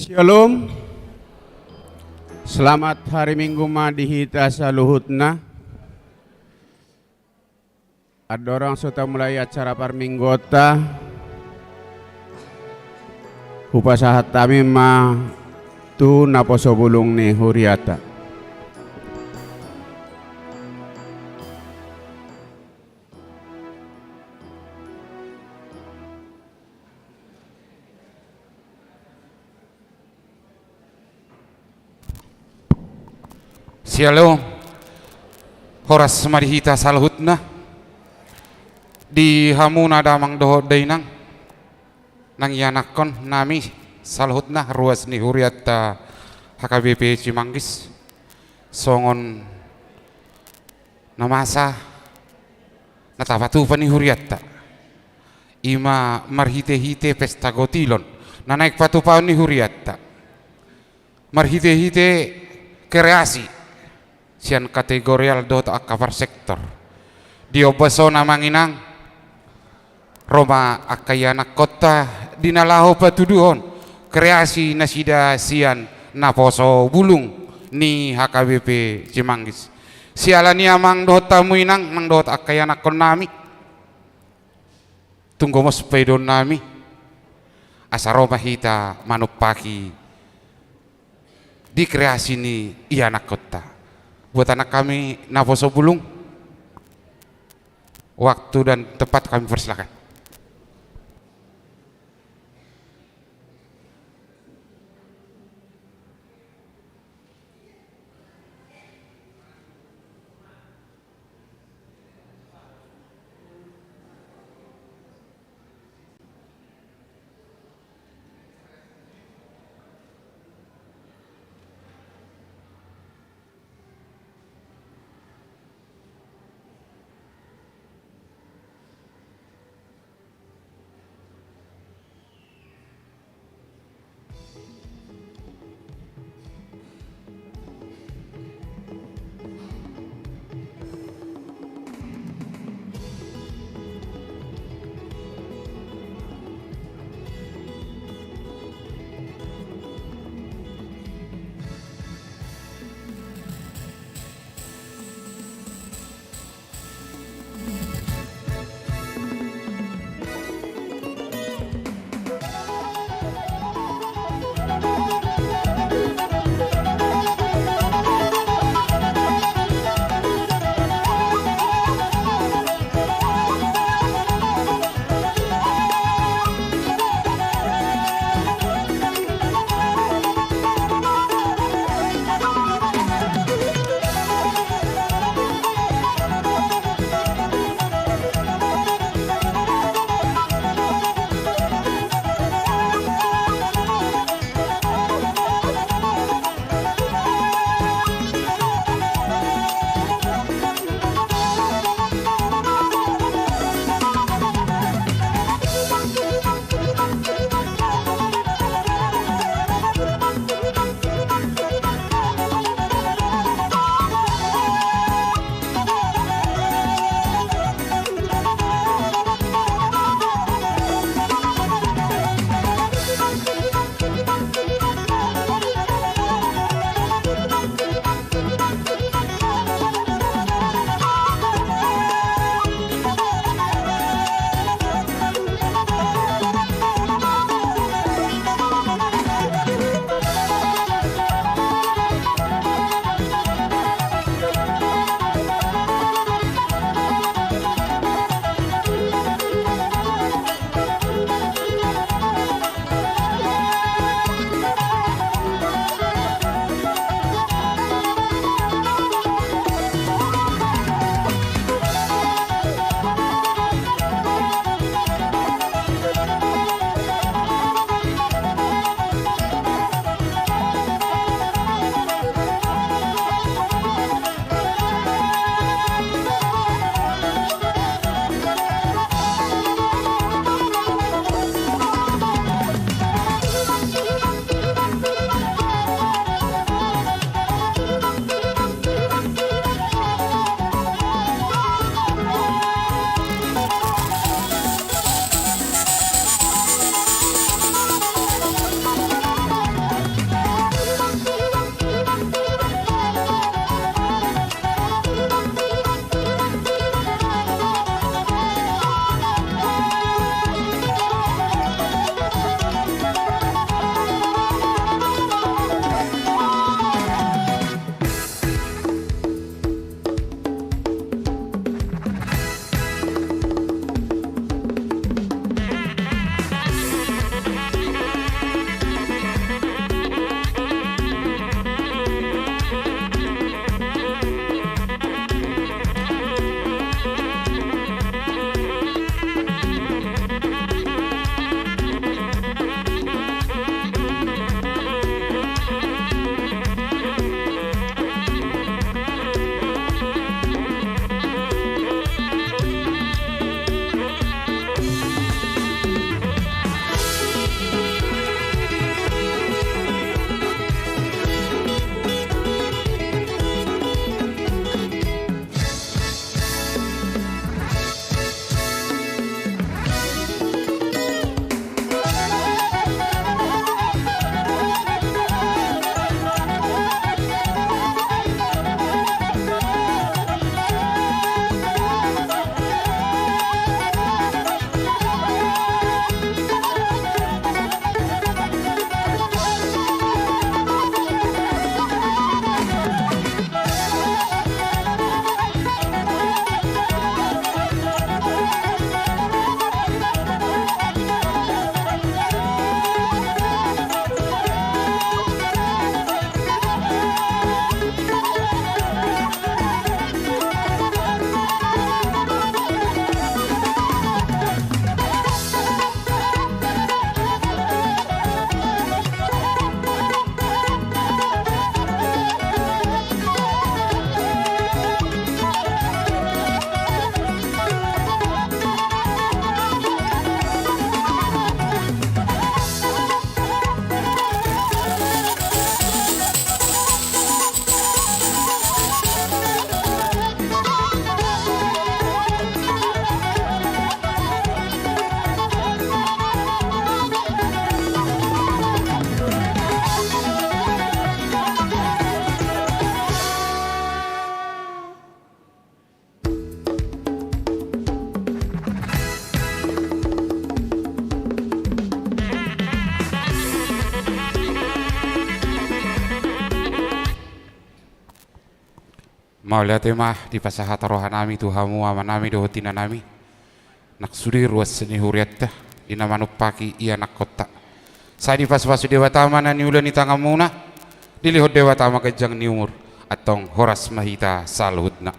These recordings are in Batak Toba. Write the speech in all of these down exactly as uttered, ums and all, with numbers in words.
Syalom. Selamat hari Minggu ma di hita saluhutna. Andorang so tamulai acara parmingguonta, hupasahat hami ma tu naposo bulung ni huriata. Syalom. Horas ma di hita saluhutna. Di hamuna damang dohot dainang, nang ianakhon nami saluhutna ruas ni huriata H K B P Cimanggis, songon na masa na tapatupa ni huriata, i ma marhite-hite pesta gotilon na naeng patupaon ni huriata, marhite-hite kreasi sian kategorial dohot angka parsektor. Di ombas on, amang inang, ro ma angka ianakhonta di na laho patuduhon kreasi nasida sian naposo bulung ni H K B P Cimanggis. Siala ni i, amang dohot hamu inang, nang dohot angka ianakhon nami, tung gomos pangidoon nami asa ro ma hita manumpahi di kreasi ni ianakhonta. Buat anak kami naposo bulung, waktu dan tempat kami persilakan. Mauliate ma dipasahat rohanami tu hamu amanami dohot inanami, nang sude ruas ni hurianta, di na manumpaki ianakhonta. Sai dipasupasu Debata ma na niula ni tanganmuna, dilehon Debata ma ganjang ni umur, antong horas ma hita saluhutna.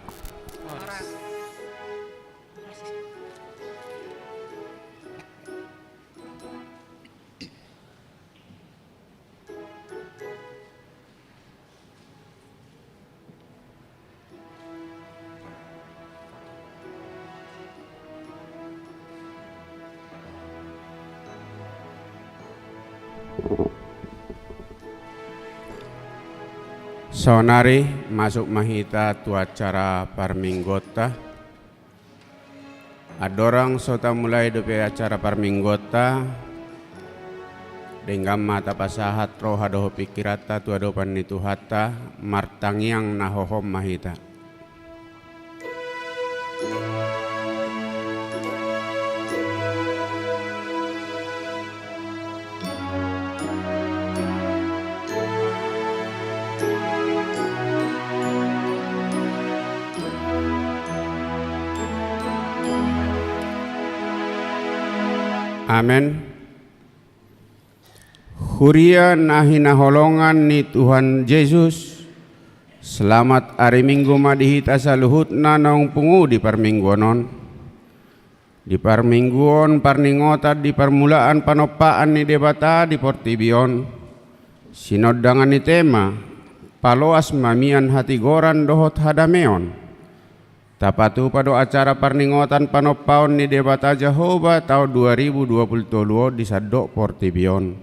Saonari masuk ma hita tu acara parmingguonta. Andorang so tamulai dope acara parmingguonta, denggan ma tapasahat roha dohot pingkiranta tu adopan ni Tuhanta, martangiang na hohom ma hita. Amen. Huria na hinaholongan ni Tuhan Jesus, selamat ari Minggu ma di hita saluhutna naung pungu di parmingguon on. Di parmingguon parningotan di parmulaan panompaan ni Debata di portibi on, sinondangan ni tema, paloas ma mian hatigoran dohot hadameon. Tapatupa do acara parningotan panompaon ni Debata Jahowa taon dua ribu dua pulu tolu on di sandok portibi on.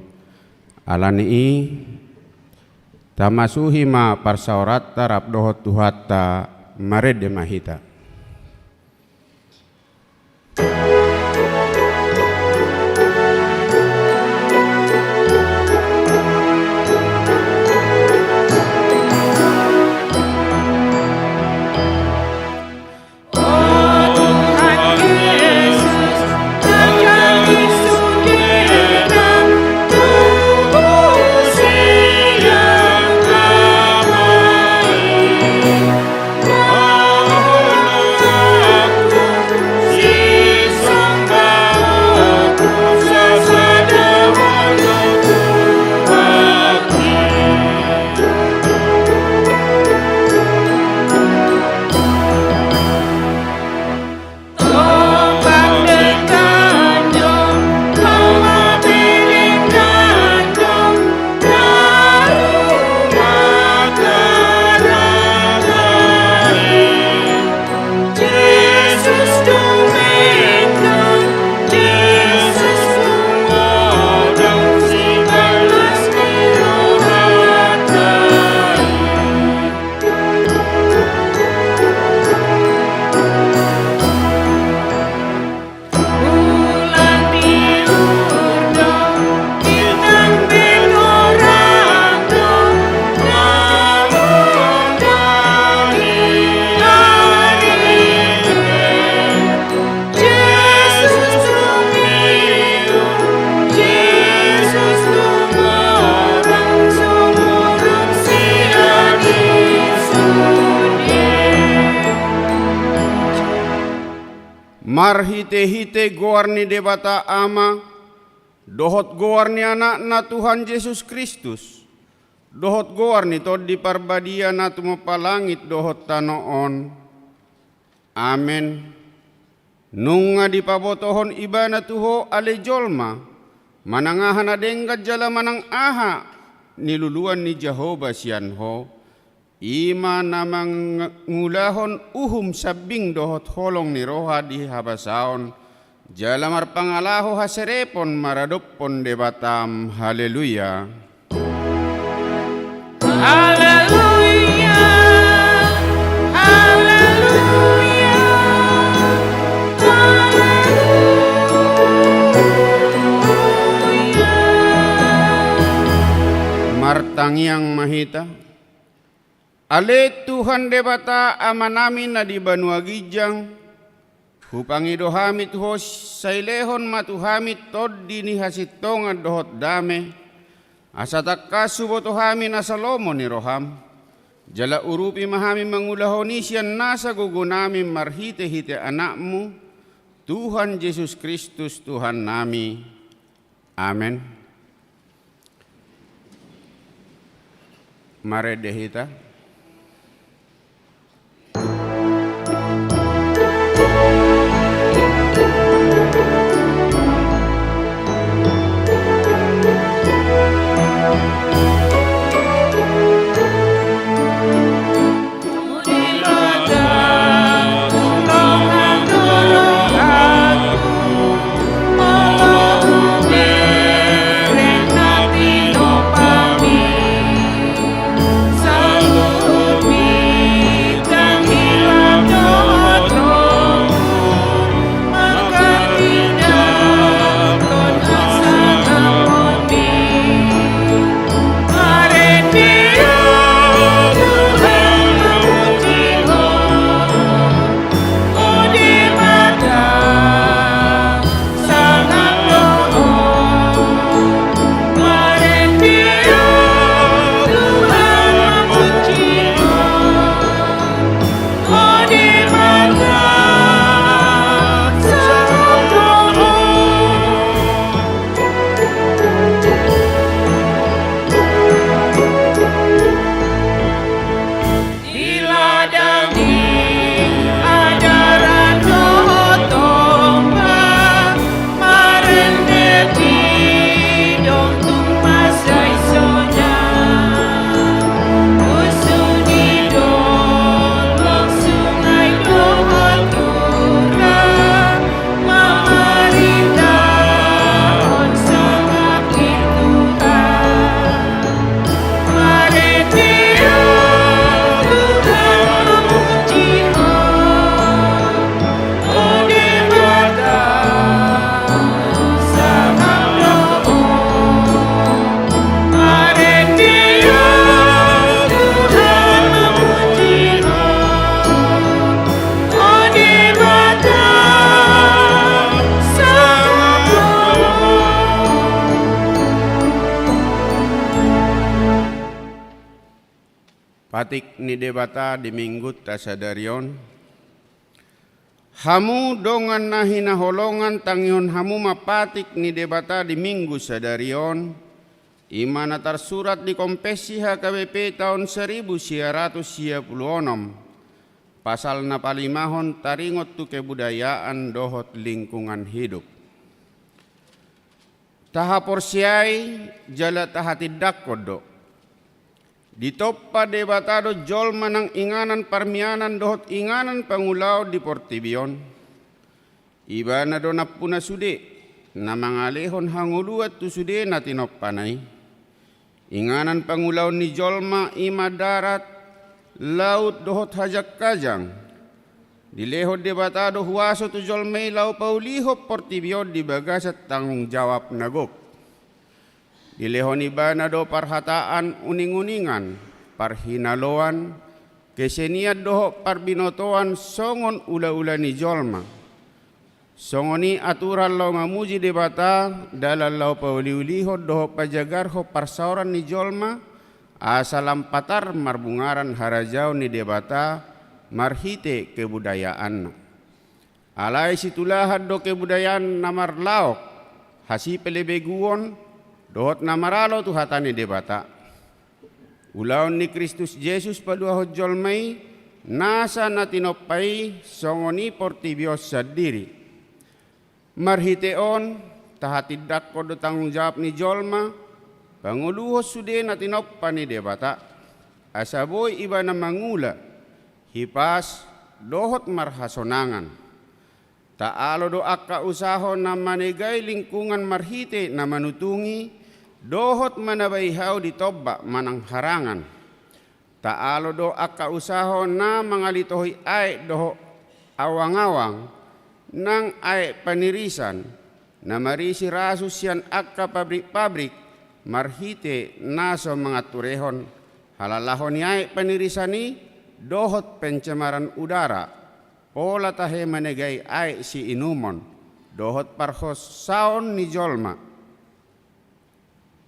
Ala ni i, tamasuhi ma parsaoranta rap dohot Tuhanta, marende ma hita. Marhitehite goar ni Debata Ama, dohot goar ni Anakna Tuhan Jesus Kristus, dohot goar ni Tondi Parbadia na tumompa langit dohot tano on. Amen. Nunga dipabotohon Ibana tu ho ale jolma, manang aha na denggan jala manang aha niluluan ni Jahowa sian ho, i ma na mangulahon uhum sambing dohot holong ni roha di habasaon, jala marpangalaho haserepon maradophon Debatam. Haleluya. Haleluya. Haleluya. Haleluya. Martangiang ma hita. Ale Tuhan Debata Amanami na di banua ginjang, hupangido hami tu ho sai lehon ma tu hami tondi ni hasintongan dohot dame, asa tangkas huboto hami nasa lomo ni roham. Jala urupi ma hami mangulahon i sian nasa gogonami marhitehite Anakmu, Tuhan Jesus Kristus Tuhannami. Amen. Marende hita. Di ladang ni adaran dohot domba, marende tongtong ma sai sonang. Usu ni dolok, sungai dohot rura, mamaritahon sangap ni Tuhan. Patik ni Debata di Minggunta sadari on. Hamu dongan na hinaholongan, tangihon hamu ma patik ni Debata di Minggu sadari on, i ma na tarsurat di Konfessi H K B P taon saribu sia ratus sia pulu onom, pasal na palimahon taringot tu kebudayaan dohot lingkungan hidup. Tahaporseai jala tahatindangkon do. Ditompa Debata do jolma nang inganan parmianan dohot inganan pangulaon di portibi on. Ibana do nampuna sude, na mangalehon hangoluan tu sude na tinompana i. Inganan pangulaon ni jolma i ma darat, laut dohot hajangkajang. Dilehon Debata do huaso tu jolma i laho paulihon portibi on di bagasan tanggung jawab na gok. Dilehon ibana do parhataan uninguningan, parhinaloan, kesenian dohot parbinotoan songon ulaula ni jolma. Songon i aturan laho mamuji Debata, dalan laho pauliulihon dohot pajagarhon parsaoran ni jolma, asa lam patar marbungaran harajaon ni Debata marhite kebudayaanna. Alai situlahan do kebudayaan na marlaok, hasipelebeguon, dohot na maralo tu hata ni Debata. Ulaon ni Kristus Jesus paluahon jolma i, nasa na tinompa i songon i portibi on sandiri. Marhite on, tahatindangkon do tanggung jawab ni jolma, pangoluhon sude na tinompa ni Debata, asa boi ibana mangula, hipas, dohot marhasonangan. Taalo do angka usaho na manegai lingkungan marhite na manutungi, dohot manabai hau di tombak manang harangan. Taalo do angka usaho na mangalitohi aek dohot awangawang, nang aek panirisan, na marisi rasus sian angka pabrikpabrik, marhite na so manganturehon halalaho ni aek panirisan i, dohot pencemaran udara, pola tahe manegai aek siinumon, dohot parhosaon ni jolma.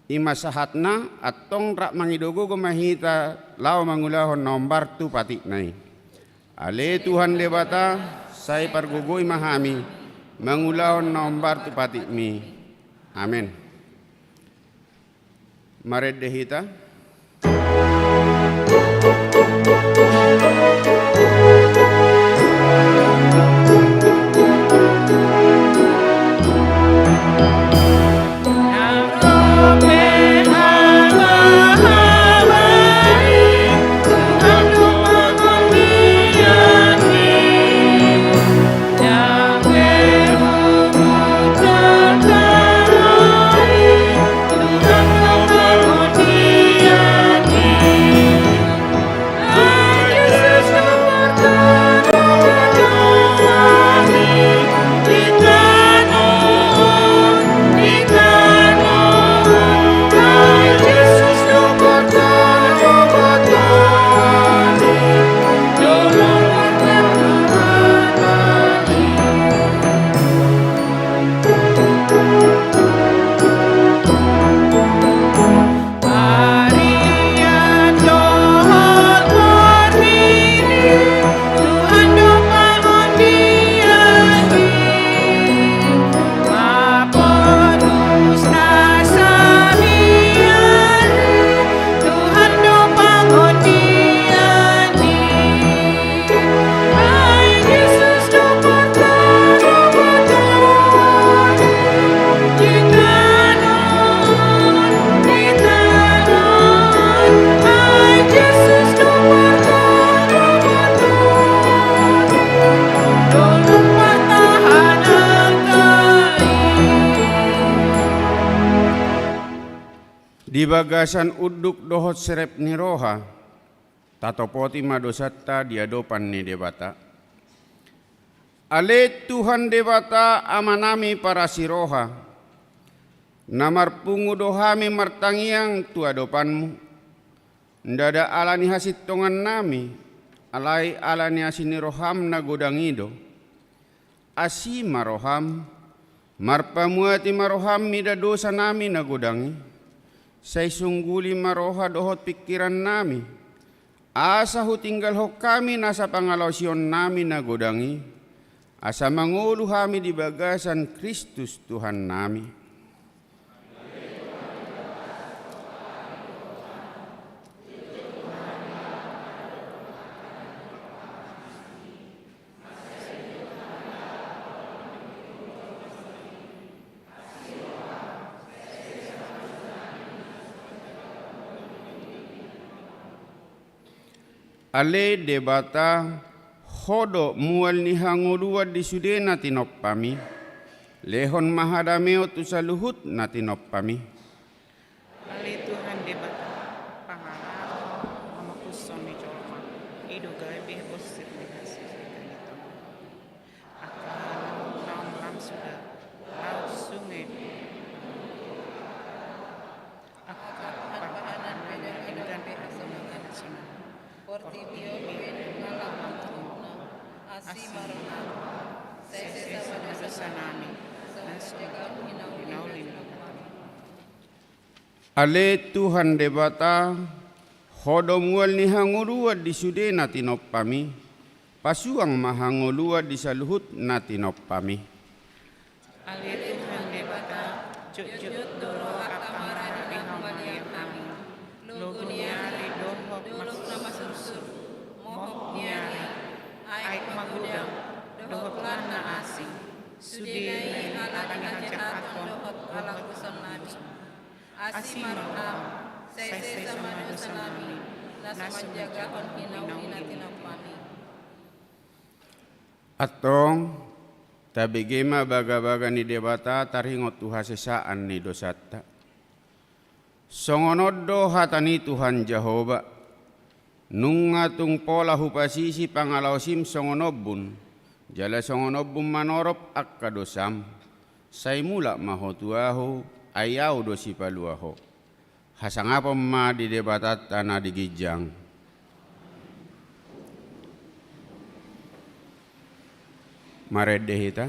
I ma sahatna, antong rap mangido gogo ma hita laho mangulahon na hombar tu patikna i. Ale Tuhan Debata, sai pargogoi ma hami mangulahon na hombar tu patikmi. Amen. Marende hita. Di bagasan unduk dohot serep ni roha, tatopoti ma dosanta di adopan ni Debata. Ale Tuhan Debata, Amanami parasi roha, na marpungu do hami martangiang tu adopanmu, ndada ala ni hasintongannami, alai ala ni asi ni roham na godang i do. Asi ma roham, marpamuati ma roham mida dosanami na godang i. Sai sungguli ma roha dohot pingkirannami, asa hutinggalhon hami nasa pangalaosionnami na godang i, asa mangolu hami di bagasan Kristus Tuhannami. Ale Debata, Ho do mual ni hangoluan di sude na tinompami, lehon ma hadameon tu saluhut na tinompami. Ale Tuhan Debata, pangalahon hamopuson ni jolma, i do gabe bosir ni hasesaan ni tano. Angka anak na lam suda, laos sunge. Angka parbahanan na denggan di hasonang hasonang. Portibi on be nunga lam tumomna. Asi ma roham, sai sesa ma dosanami, na so manjagaon hinauli ni adopanmi. Ale Tuhan Debata, Ho do mual ni hangoluan di sude na tinompami, pasuang ma hangoluan di saluhut na tinompami. Ale Tuhan Debata, jotjot do roha marhite humaliang hami, logo ni ari dohot na masursur, mohop ni ari, aek magodang, dohot lan na asing, sude i ala ni hajahaton dohot halaguson nami. Asi ma roham, sai sesa ma dosanami, na so manjagaon hinauli ni adopanmi. Antong, tabege ma bagabaga ni Debata taringot tu hasesaan ni dosanta. Songon on do hata ni Tuhan Jahowa: Nunga tung pola hupasisi pangalaosim songon ombun, jala songon ombun manorop angka dosam. Sai mulak ma ho tu Ahu, ai Ahu do Sipalua ho. Hasangapon ma di Debatanta na di ginjang. Marende hita.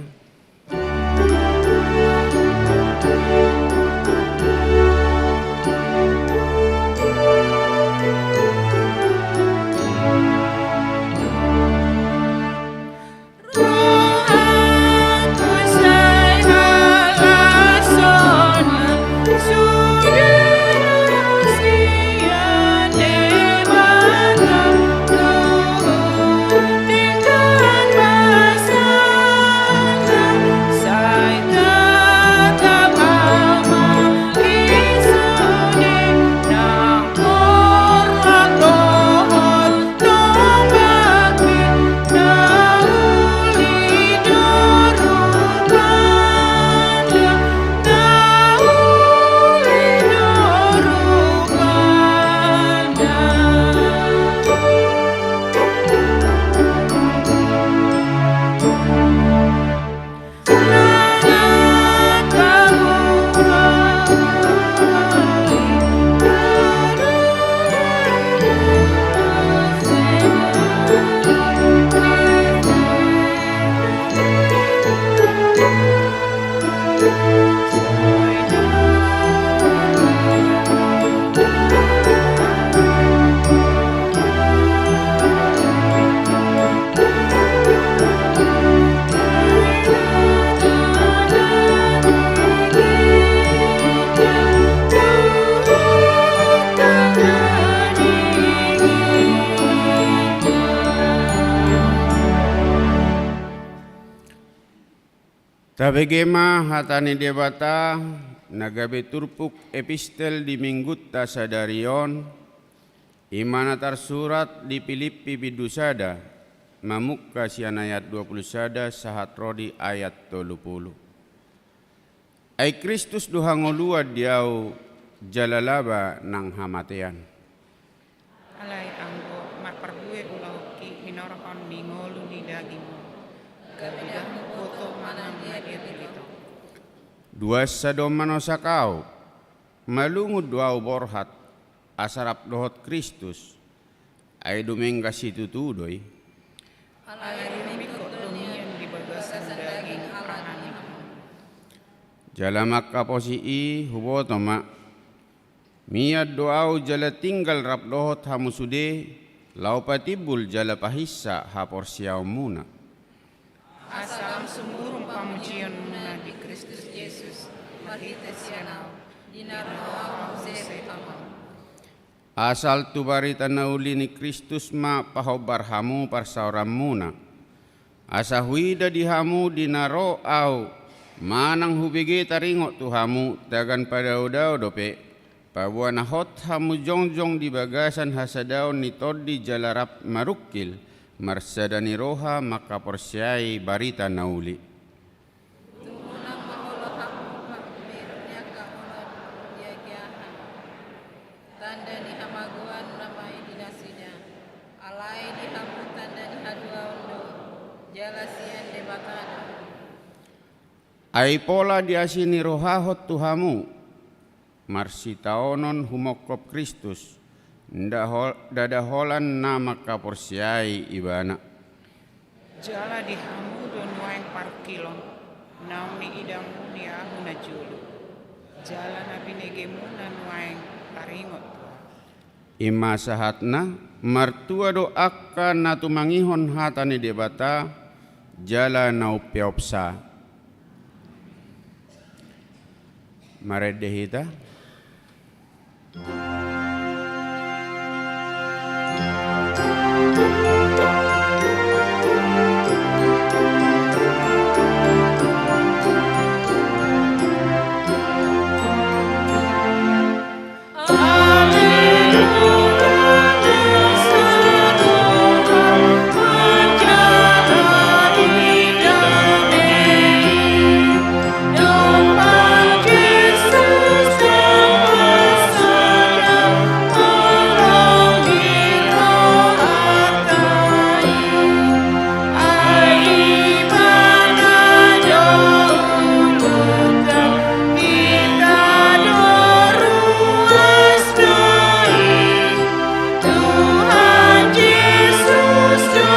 Tabege ma hata ni Debata na gabe turpuk epistel di minggunta sadari on, i ma na tarsurat di Pilippi bindu sada, mamungka sian ayat dua pulu sada sahat ro di ayat tolu pulu. Ai Kristus do hangoluan di ahu, jala laba nang hamatean. Alai anggo marparbue ulahonki hinorhon ni ngolu ni daging on, gabe ndang huboto manang na dia pillit on. Duansa do manosak ahu, malungun do ahu borhat, asa rap dohot Kristus, ai dumenggan situtu do i. Alai rumingkot do nian di bagasan daging alani hamu. Jala mangkaposi i huboto ma, mian do ahu jala tinggal rap dohot hamu sude, laho patimbul jala pahinsa haporseaonmuna. Asa lam sumurung pamujionmuna di Kristus Jesus, marhite sian ahu, di na ro ahu muse tu hamu. Asal tu barita na uli ni Kristus ma pahombar hamu parsaoranmuna. Asa huida di hamu di na ro ahu, manang hubege taringot tu hamu, tagan padaodao dope, paboa na hot hamu jongjong di bagasan hasadaon ni tondi jala rap marungkil, marsada ni roha mangkaporseai barita na uli. Tung unang ma olo hamu parbirniangka olo di agia aha. Tanda ni hamagoan nama i di nasida. Alai di hamu tanda ni haduaon do, jala sian Debata do. Ai pola diasini rohahon tu hamu, marsitaonon humongkop Kristus, nda ho-, ndada holan na mangkaporseai Ibana. Jala di hamu do nuaeng parungkilon, naung niidamu di ahu na jolo, jala na binegemuna nuaeng taringot tu ahu. I ma sahatna, martua do angka na tumangihon hata ni Debata, jala na umpeopsa. Marende hita. Tuhan Jesus, do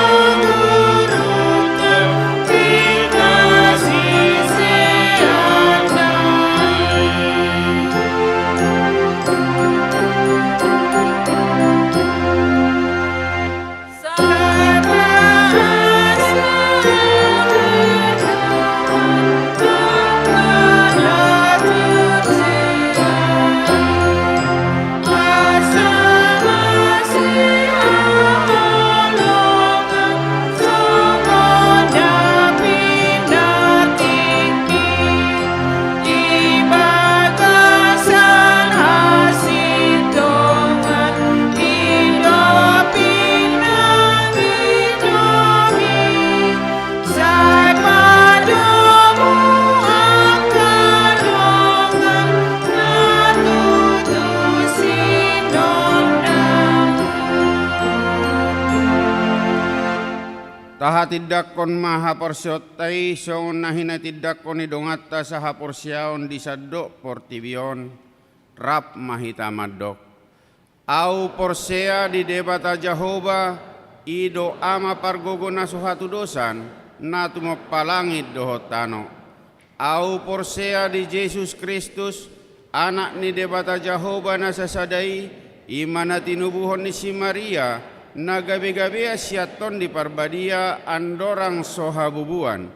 turunkan di kasih seandai. Di bagasan hasintongan i do pinangido mi, sai padomu angka dongan na tutu sinondangku. Tahatindangkon ma haporseaonta i songon na hinatindangkon ni donganta sahaporseaon di sandok portibi on, rap ma hita mandok: Ahu porsea di Debata Jahowa, i do Ama pargogo na so hatudosan, na tumompa langit dohot tano. Ahu porsea di Jesus Kristus, Anak ni Debata Jahowa na sasada i, i ma na tinubuhon ni si Maria, na gabegabean sian Tondi Parbadia andorang so habubuan.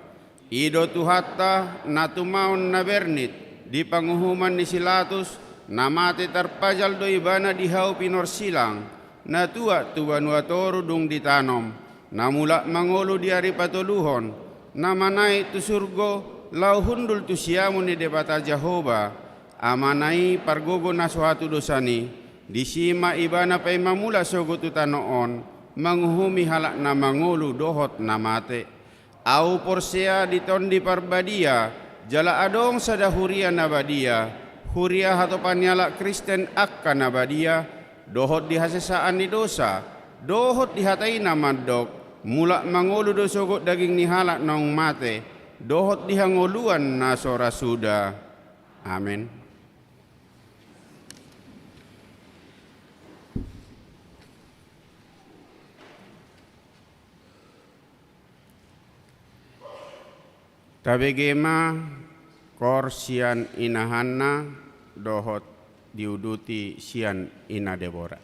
I do Tuhanta, na tumaon na bernit di panguhuman ni si Latus, na mate tarpajal do Ibana di hau pinorsilang, na tuat tu banua toru dung ditanom, na mulak mangolu di ari patoluhon, na manaek tu surgo, laho hundul tu siamun ni Debata Jahowa, Amana i pargogo na so hatudosan i, disi ma Ibana paima mulak sogot tu tano on, manguhumi halak na mangolu dohot na mate. Ahu porsea di Tondi Parbadia, jala adong sada huria na badia, huria hatopan ni halak Kristen angka na badia, dohot di hasesaan ni dosa, dohot di hata i na mandok, mulak mangolu do sogot daging ni halak naung mate, dohot di hangoluan na so ra suda. Amen. Tabege ma koor sian ina Hanna dohot diuduti sian ina Debora.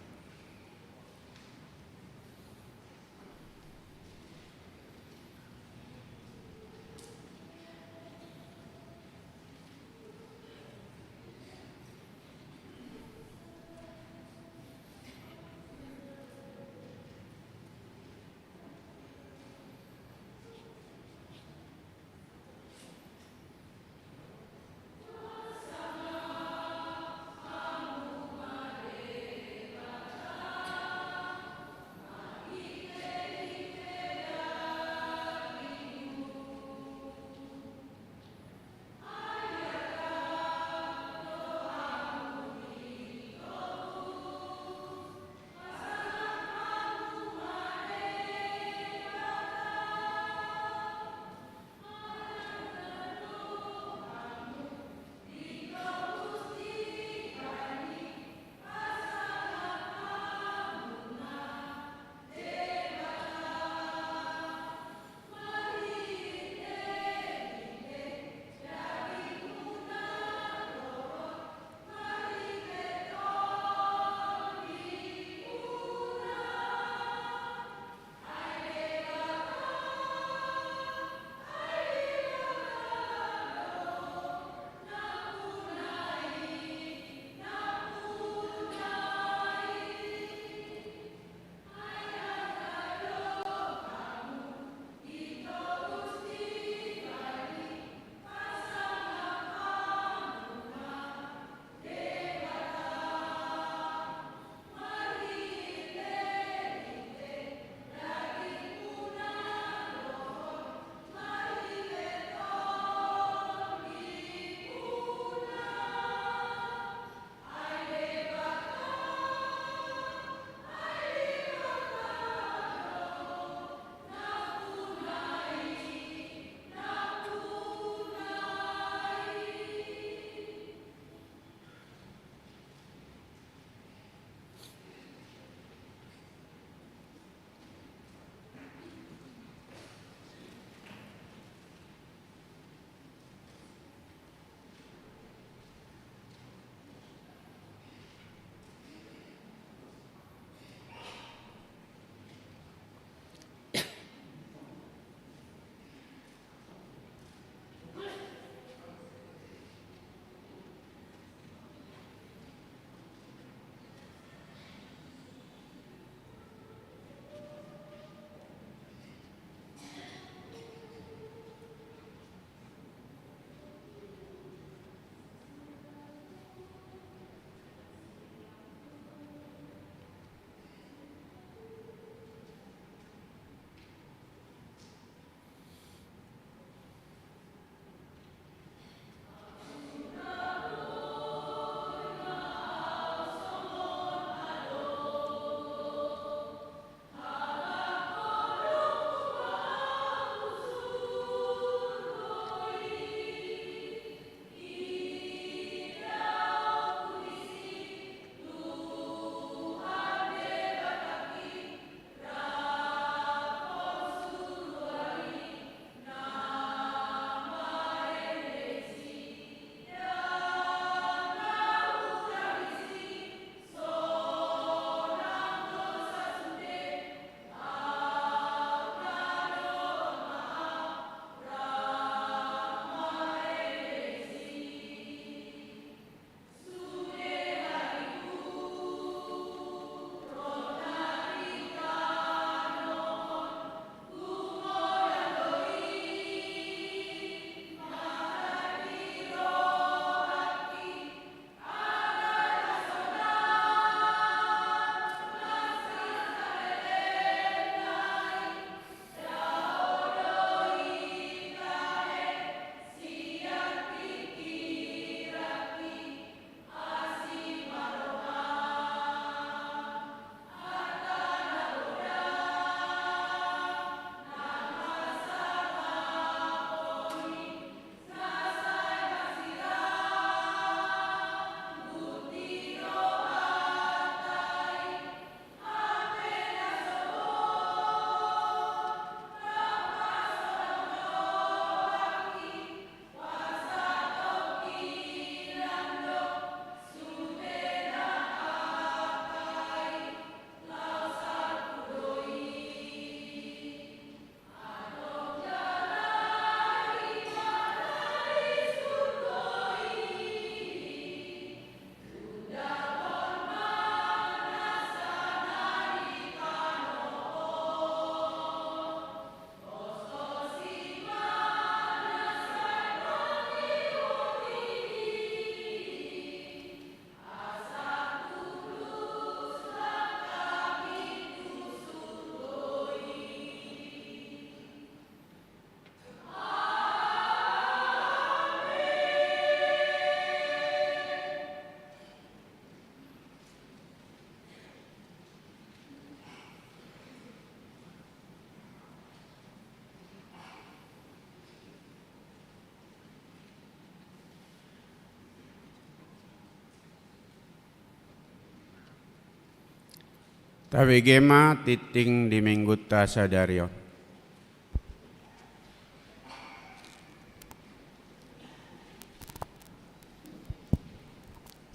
Tabege ma tingting di Mingguta sadari on.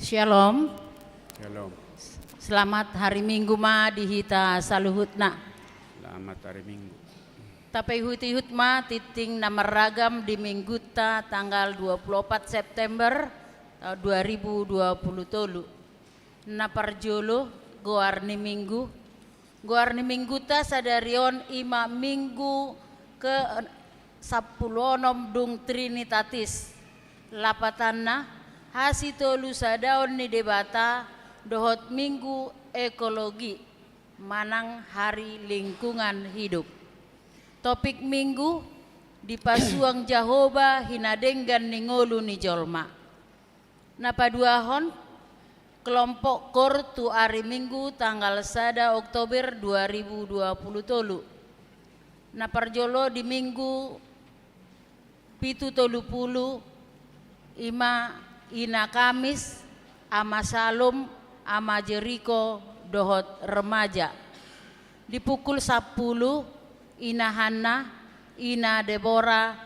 Shalom. Shalom. Selamat hari Minggu ma di hita saluhutna. Selamat hari Minggu. Tapaihut-ihut ma tingting na marragam di Mingguta tanggal dua puluh opat September, eh, dua ribu dua puluh tolu. Na parjolo, goar ni Minggu. Goar ni Mingguta sadari on i ma Minggu ke sampulu onom dung Trinitatis. Lapatanna, hasitolusadaon ni Debata dohot Minggu Ekologi manang Hari Lingkungan Hidup. Topik Minggu, dipasuang Jahowa hinadenggan ni ngolu ni jolma. Na paduahon, kelompok KOR tu ari Minggu tanggal sada Oktober dua ribu dua puluh tolu. Na parjolo di Minggu pitu tolu pulu, i ma Ina Kamis, Ama Salum, Ama Jeriko, dohot remaja. Di pukul sampulu, Ina Hanna, Ina Debora,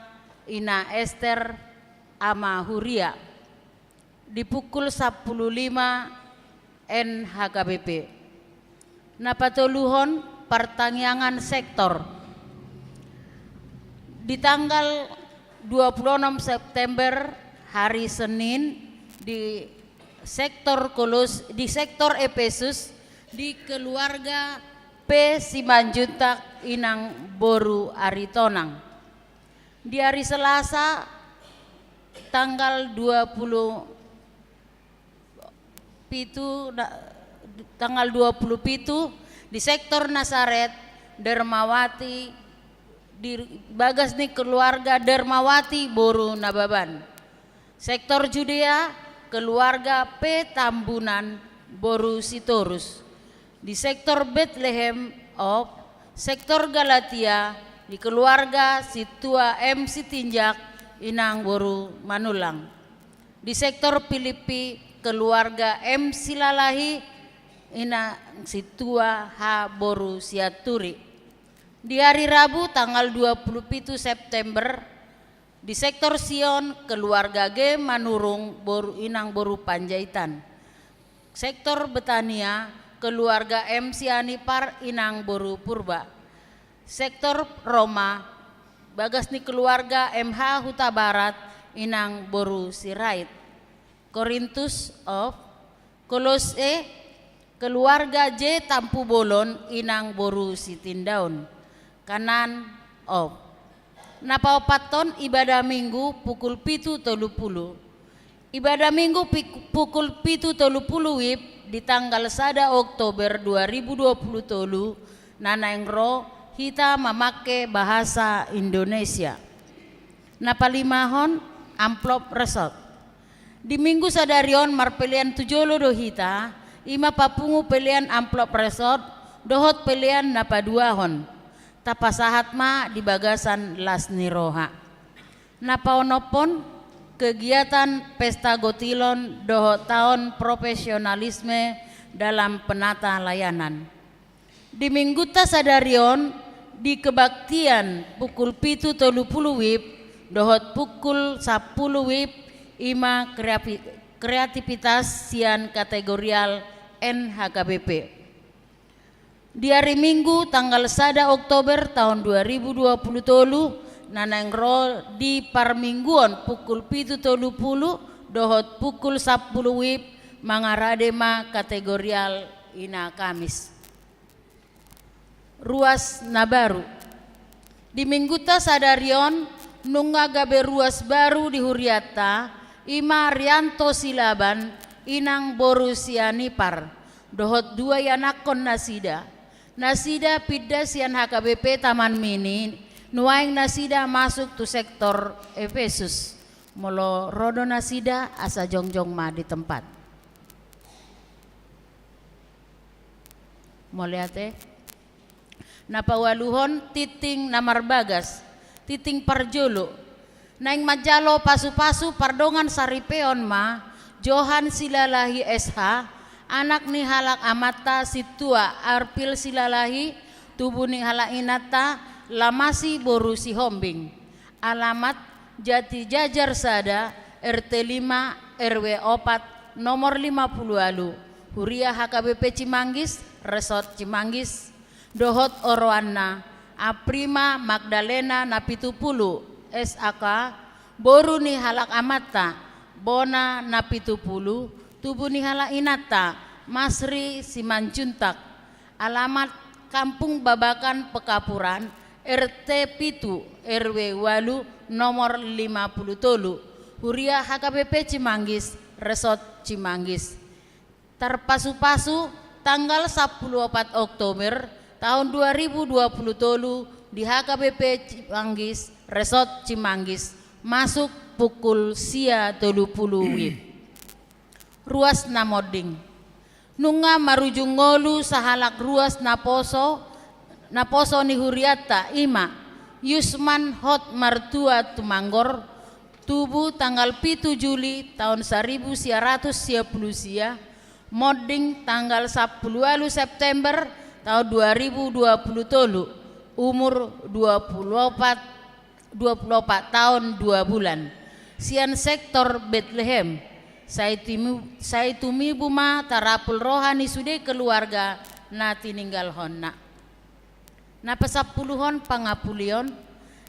Ina Ester, Ama Huria. Di pukul sampulu lima, N H K B P. Na patoluhon, partangiangan sektor. Di tanggal dua puluh onom September, hari Senin, di sektor Kolos-, di sektor Epesus, di keluarga P Simanjuntak, Inang boru Aritonang. Di hari Selasa, tanggal dua puluh pitu, na-, tanggal dua puluh pitu, di sektor Nasaret, Dermawati, di bagas ni keluarga Dermawati boru Nababan. Sektor Judea, keluarga P Tambunan boru Sitorus. Di sektor Betlehem, Op, sektor Galatia, di keluarga Sintua M Sitinjak, Inang boru Manulang. Di sektor Pilippi, keluarga M Silalahi, Inang Sintua H boru Sianturi. Di hari Rabu, tanggal dua puluh pitu September, di sektor Sion, keluarga G Manurung boru, Inang boru Panjaitan. Sektor Betania, keluarga M Sianipar, Inang boru Purba. Sektor Roma, bagas ni keluarga M H Hutabarat, Inang boru Sirait. Korintus, Op, Kolose, keluarga J Tampubolon, Inang boru Sitindaon. Kanan, Op. Na paopathon, ibadah Minggu pukul pitu tolu pulu. Ibadah Minggu pik-, pukul pitu tolu pulu WIB di tanggal sada Oktober dua ribu dua puluh tolu, na naeng ro hita mamangke bahasa Indonesia. Na palimahon, amplop resort. Di Minggu sadari on marpelean tu jolo do hita, i ma papungu pelean amplop resort dohot pelean na paduahon. Tapasahat ma di bagasan las ni roha. Na paonomhon, kegiatan Pesta Gotilon dohot Taon Profesionalisme dalam Penata Layanan. Di Mingguta sadari on, di kebaktian pukul pitu tolu pulu WIB dohot pukul sampulu WIB, i ma kreapi-, kreativitas sian kategorial N H K B P. Di ari Minggu tanggal sada Oktober taon dua ribu dua pulu tolu, na naeng ro di parmingguon pukul pitu tolu pulu dohot pukul sampulu WIB, mangarade ma kategorial Ina Kamis. Ruas na baru. Di Mingguta sadari on, nunga gabe ruas baru di hurianta, i ma Rianto Silaban, Inang boru Sianipar, dohot dua ianakhon nasida. Nasida pinda sian H K B P Taman Mini, nuaeng nasida masuk tu sektor Epesus. Molo ro do nasida, asa jongjong ma di tempat. Mauliate. Na paualuhon, tingting na marbagas, tingting parjolo. Naeng manjalo pasupasu pardongan saripeon ma Johan Silalahi S H, Anak ni halak amanta Sintua Arpil Silalahi, tubu ni halak inanta Lamasi boru Sihombing. Alamat: Jati Jajar sada, R T lima, R W opat, nomor lima pulu ualu, Huria H K B P Cimanggis, Resort Cimanggis, dohot oroanna: Aprima Magdalena na pitu pulu, S A K, boru ni halak amanta, Bona na pitu pulu, tubu ni halak inanta, Masri Simanjuntak. Alamat: Kampung Babakan Pekapuran, R T pitu, R W ualu, nomor lima pulu tolu, Huria H K B P Cimanggis, Resort Cimanggis. Tarpasupasu, tanggal sampulu opat Oktober taon dua ribu dua pulu tolu di H K B P Cimanggis, Resort Cimanggis, masuk pukul sia tolu pulu WIB. Ruas na monding. Nunga marujung ngolu sahalak ruas naposo, naposo ni hurianta, i ma Yusman Hot Martua Tumanggor, tubu tanggal pitu Juli taon saribu sia ratus sia pulu sia, monding tanggal sampulu ualu September taon dua ribu dua pulu tolu, umur dua pulu opat, dua pulu opat taon dua bulan, sian sektor Betlehem. Sai tumibu, sai tumibu ma tarapul roha ni sude keluarga na tininggalhonna. Na pasampuluhon pangapulion.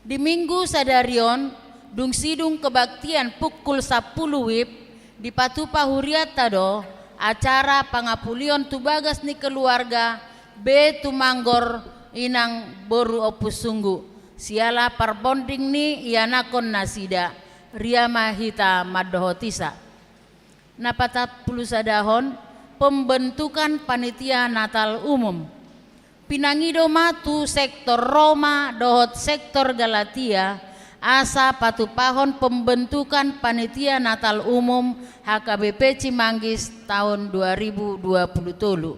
Di Minggu sadari on, dung sidung kebaktian pukul sampulu WIB, dipatupa hurianta do acara pangapulion tu bagas ni keluarga B Tumanggor inang boru Ompusunggu, siala parmonding ni ianakhon nasida. Ria ma hita mandohotisa. Na pasampulu sadahon, pembentukan panitia Natal umum. Pinangido ma tu sektor Roma dohot sektor Galatia, asa patupahon pembentukan panitia Natal umum H K B P Cimanggis taon dua ribu dua pulu tolu.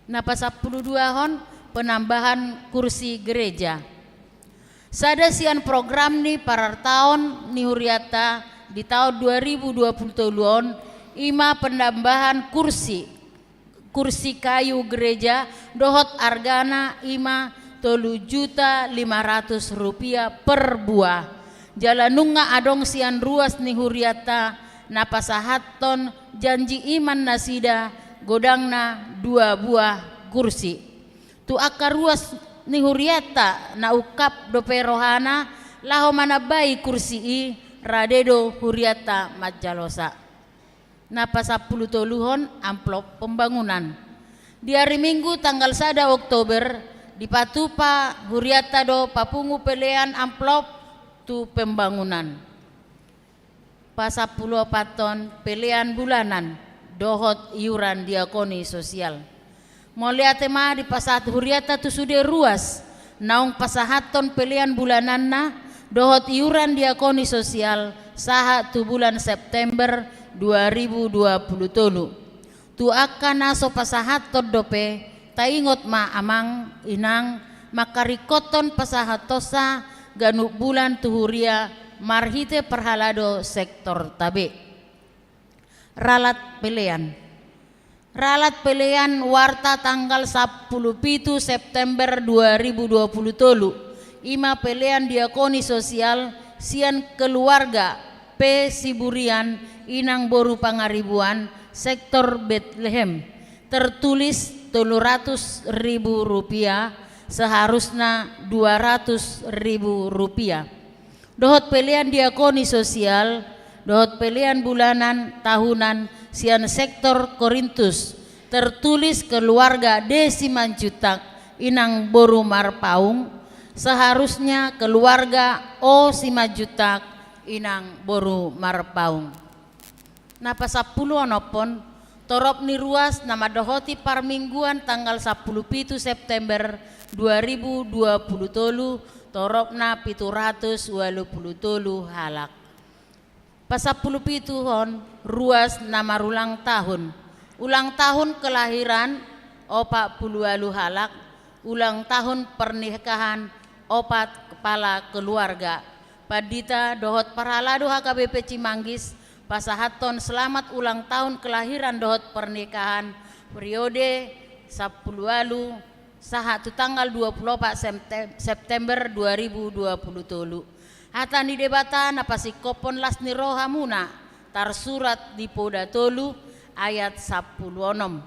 Na pasampulu duahon, penambahan kursi gereja. Sada sian program ni parartaon ni hurianta di taon dua ribu dua pulu tolu on, i ma penambahan kursi, kursi kayu gereja, dohot argana i ma tolu juta lima ratus rupiah per buah. Jala nunga adong sian ruas ni hurianta na pasahathon janji iman nasida, godangna dua buah kursi. Tu angka ruas ni hurianta na ungkap dope rohana laho manambai kursi i, rade do hurianta manjalosa. Na pasampulu toluhon, amplop pembangunan. Di ari Minggu tanggal sada Oktober, dipatupa hurianta do papungu pelean amplop tu pembangunan. Pasampulu opathon, pelean bulanan dohot iuran diakoni sosial. Mauliate ma dipasahat hurianta tu sude ruas naung pasahathon pelean bulananna dohot iuran diakoni sosial sahat tu bulan September dua ribu dua pulu tolu. Tu angka na so pasahathon dope, taingot ma amang inang, mangkaringkothon pasahathonsa ganup bulan tu huria marhite parhalado sektorta be. Ralat pelean. Ralat pelean warta tanggal sampulu pitu September dua ribu dua pulu tolu, i ma pelean diakoni sosial sian keluarga P Siburian inang boru Pangaribuan, sektor Betlehem, tertulis tolu ratus ribu rupiah, seharusna dua ratus ribu rupiah. Dohot pelean diakoni sosial dohot pelean bulanan tahunan sian sektor Korintus, tertulis keluarga D Simanjuntak inang boru Marpaung, seharusnya keluarga O Simanjuntak inang boru Marpaung. Na pasampulu onomhon, torop ni ruas na mandohoti parmingguan tanggal sampulu pitu September dua ribu dua pulu tolu, toropna pitu ratus ualu pulu tolu halak. Pasampulu pituhon, ruas na marulang tahun. Ulang tahun kelahiran, opat pulu ualu halak. Ulang tahun pernikahan, opat kepala keluarga. Pandita dohot parhalado H K B P Cimanggis, Pasahathon selamat ulang tahun kelahiran dohot pernikahan periode sampulu ualu sahat tu tanggal dua pulu opat Septe-, September dua ribu dua pulu tolu. Hata ni Debata na pasingkophon las ni rohamuna, tarsurat di Poda tolu ayat sampulu onom.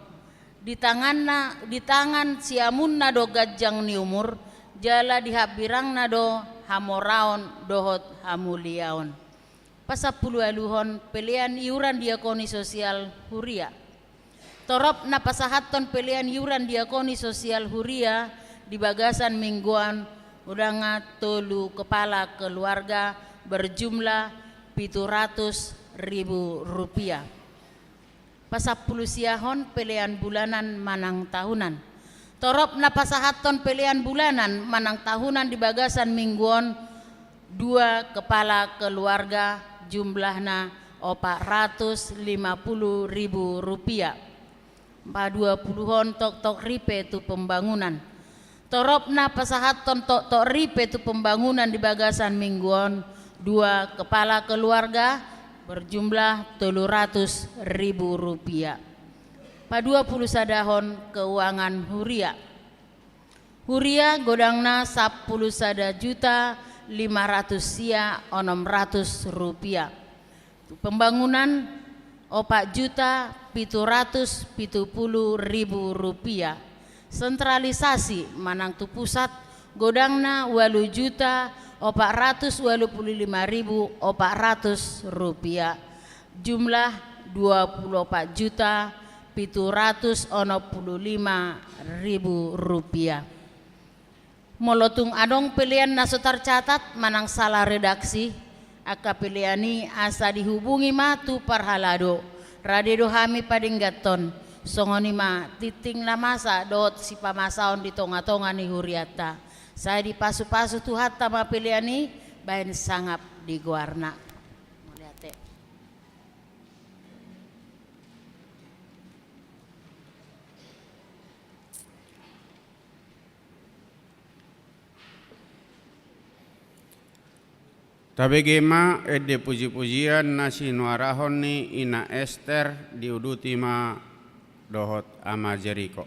Di tanganna, di tangan siamunna do ganjang ni umur, jala di hambirangna do hamoraon dohot hamuliaon. Pasampuluualuhon, pelean iuran diakoni sosial huria. Torop na pasahathon pelean iuran diakoni sosial huria di bagasan minggu on, godangna tolu kepala keluarga, berjumlah pitu ratus ribu rupiah. Pasampulusiahon, pelean bulanan manang tahunan. Torop na pasahathon pelean bulanan manang tahunan di bagasan minggu on, dua kepala keluarga, jumlahna opat ratus lima pulu ribu rupiah. Paduapuluhon, toktok ripe tu pembangunan. Torop na pasahathon toktok ripe tu pembangunan di bagasan minggu on, dua kepala keluarga, berjumlah tolu ratus ribu rupiah. Paduapulusadahon, keuangan huria. Huria, godangna sampulu sada juta lima ratus sia onom ratus rupiah. Tu pembangunan, opat juta pitu ratus pitu pulu ribu rupiah. Sentralisasi manang tu pusat, godangna ualu juta opat ratus ualu pulu lima ribu opat ratus rupiah. Jumlah dua pulu opat juta pitu ratus onom pulu lima ribu rupiah. Molo tung adong pelean na so tarcatat manang sala redaksi angka pelean i, asa dihubungi ma tu parhalado. Rade do hami padengganhon. Songon i ma tingting na masa dohot sipamasaon di tongatonga ni hurianta. Sai dipasupasu Tuhanta ma pelean i bahen sangap di goarna. Mauliate. Tabege ma ende pujipujian na sinuarahon ni Ina Ester, diuduti ma dohot Ama Jeriko.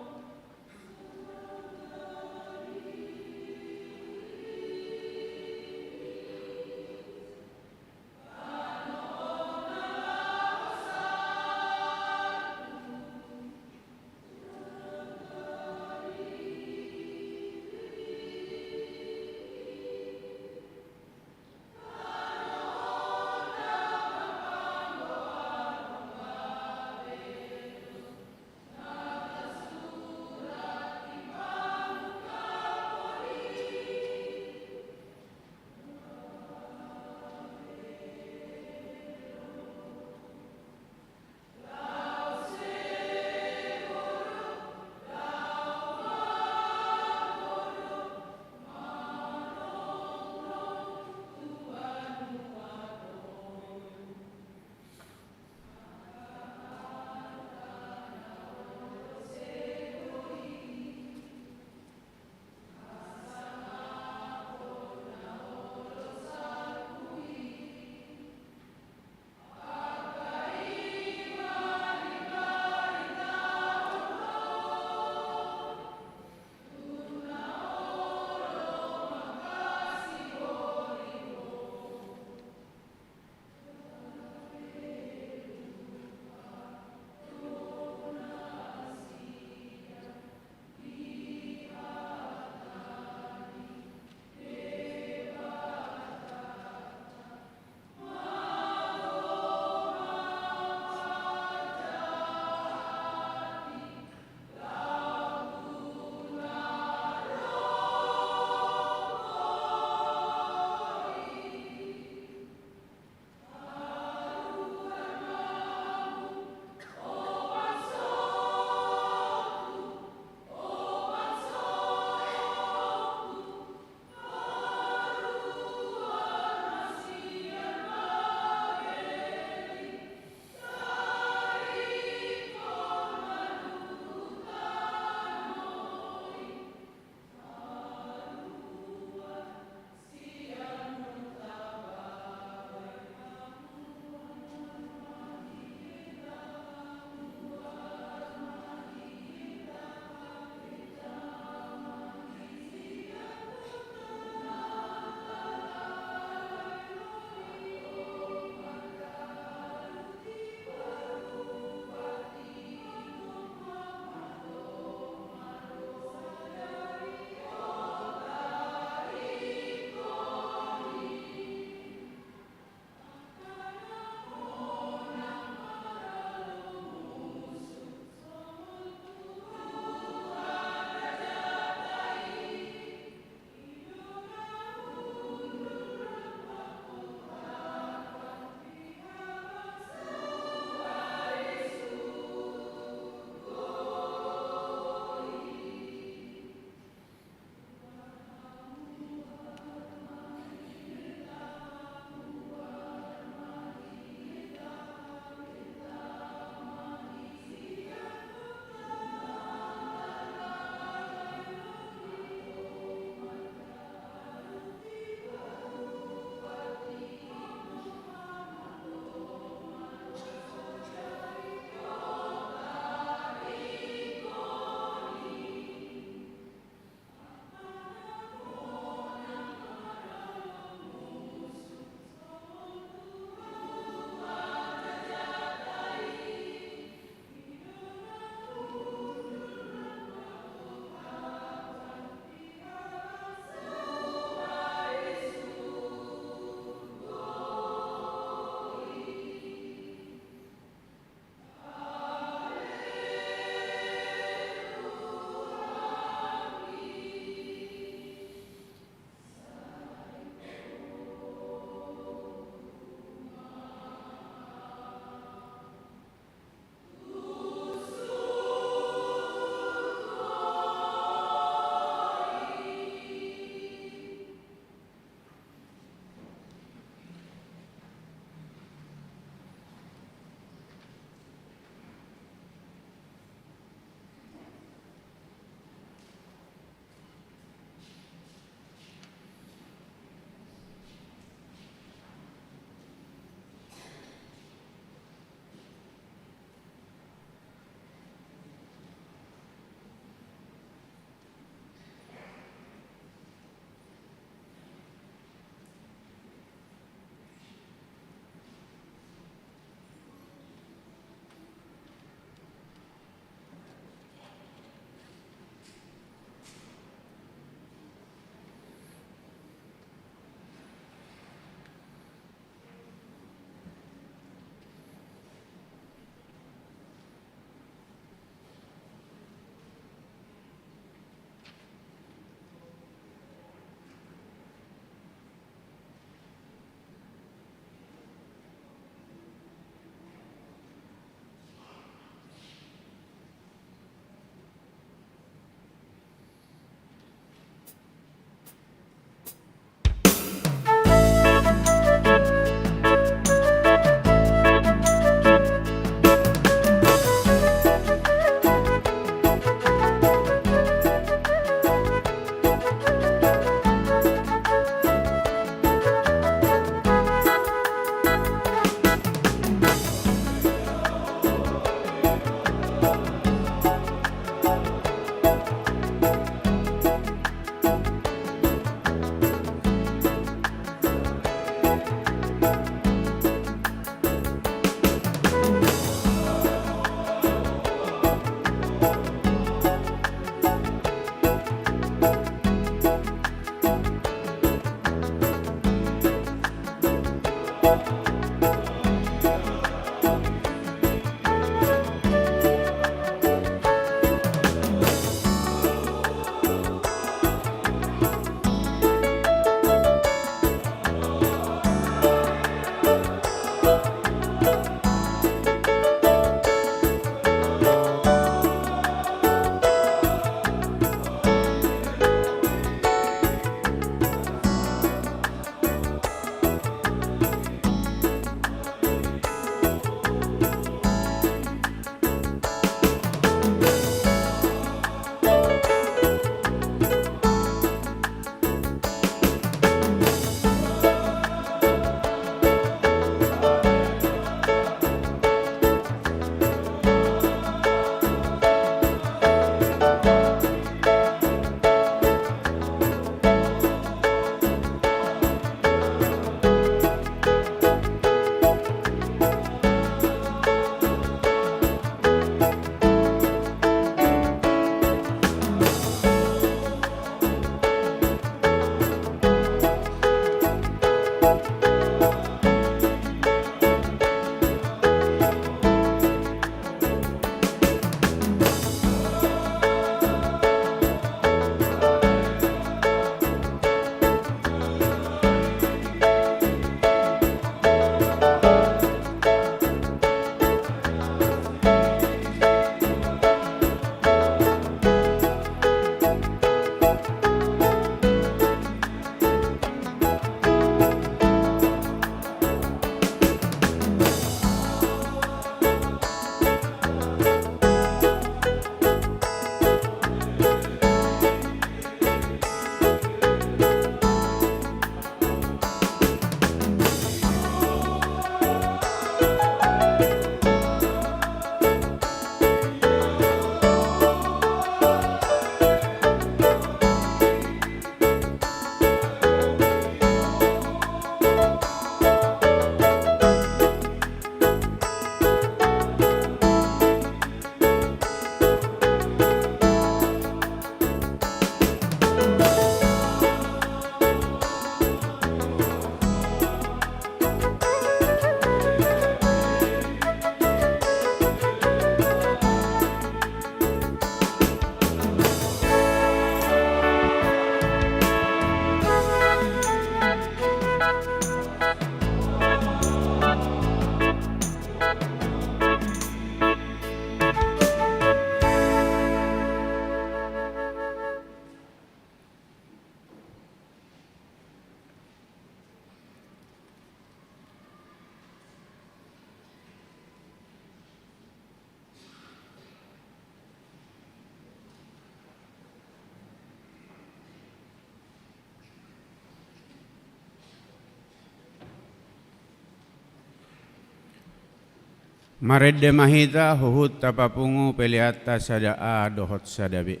Marende ma hita huhut tapapungu peleanta sada A dohot sada B.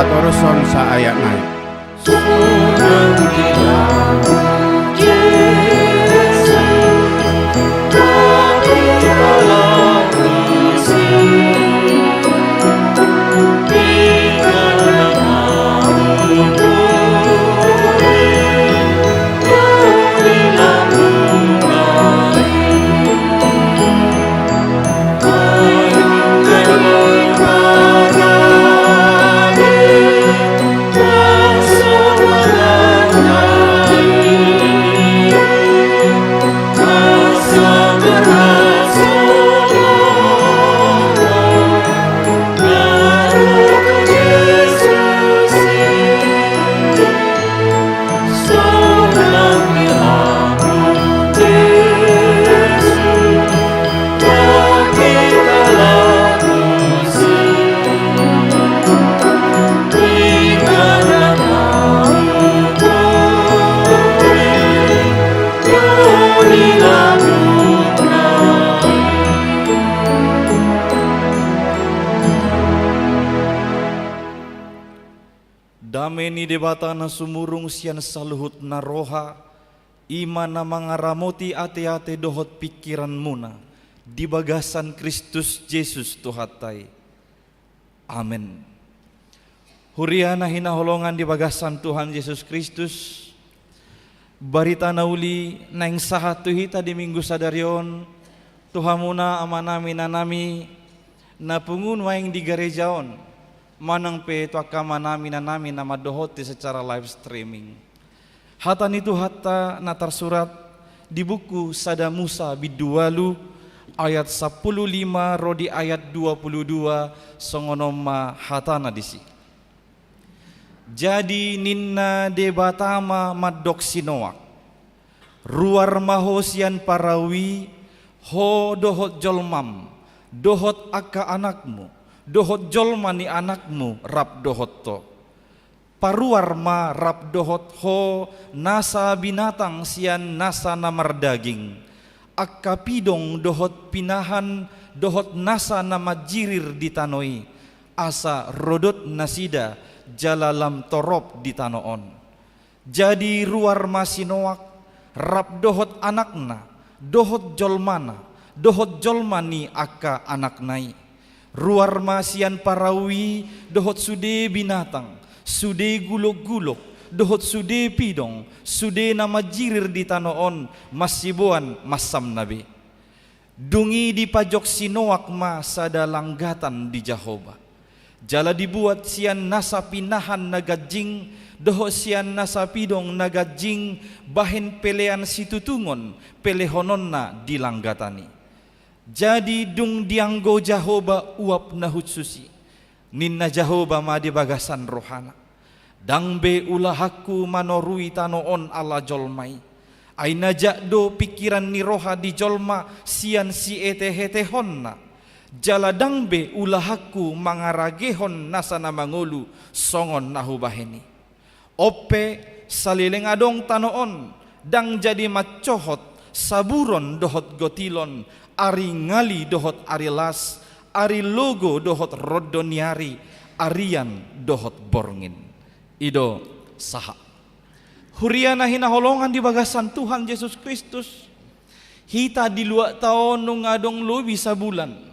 Toroshon saayat nai. Dame ni Debata na sumurung sian saluhut na roha, i ma na mangaramoti ateate dohot pingkiranmuna di bagasan Kristus Jesus Tuhanta i. Amen. Huria na hinaholongan di bagasan Tuhan Jesus Kristus, barita na uli naeng sahat tu hita di Minggu sadari on, tu hamuna amanami inanami na pungu nuaeng di gareja on, manang pe tu angka amanami inanami na mandohoti secara live streaming. Hata ni Tuhanta na tarsurat di buku Sada Musa bindu ualu ayat sampulu lima ro di ayat dua pulu dua, songon on ma hatana disi. Jadi ninna Debata ma mandok si Noak: Ruar ma ho sian parau i, ho dohot jolmam, dohot angka anakmu, dohot jolma ni anakmu rap dohot ho. Paruar ma rap dohot ho nasa binatang sian nasa na mardaging, angka pidong dohot pinahan dohot nasa na manjirir di tano i, asa rodot nasida jala lam torop di tano on. Jadi ruar ma si Noak, rap dohot anakna, dohot jolmana, dohot jolma ni angka anakna i. Ruar ma sian parau i dohot sude binatang, sude gulok-gulok, dohot sude pidong, sude na manjirir di tano on, masiboan mansamna be. Dung i dipajok si Noak ma sada langgatan di Jahowa. Jala dibuat sian nasa pinahan na ganjing, dohot sian nasa pidong na ganjing, bahen pelean situtungon, pelehononna di langgatan i. Jadi dung dianggo Jahowa uap na hushus i, ninna Jahowa ma di bagasan rohana: Ndang be ulahanku manorui tano on ala jolma i. Ai na jak do pingkiran ni roha di jolma sian sietehetehonna. Jala ndang be ulahanku mangaragehon nasa na mangolu songon na hubahen i. On pe, saleleng adong tano on, ndang jadi mancohot saburon dohot gotilon, ari ngali dohot ari las, ari logo dohot rondo ni ari, arian dohot borngin. I do sahat. Huria na hinaholongan di bagasan Tuhan Jesus Kristus, hita di luatta on nunga adong lobi sabulan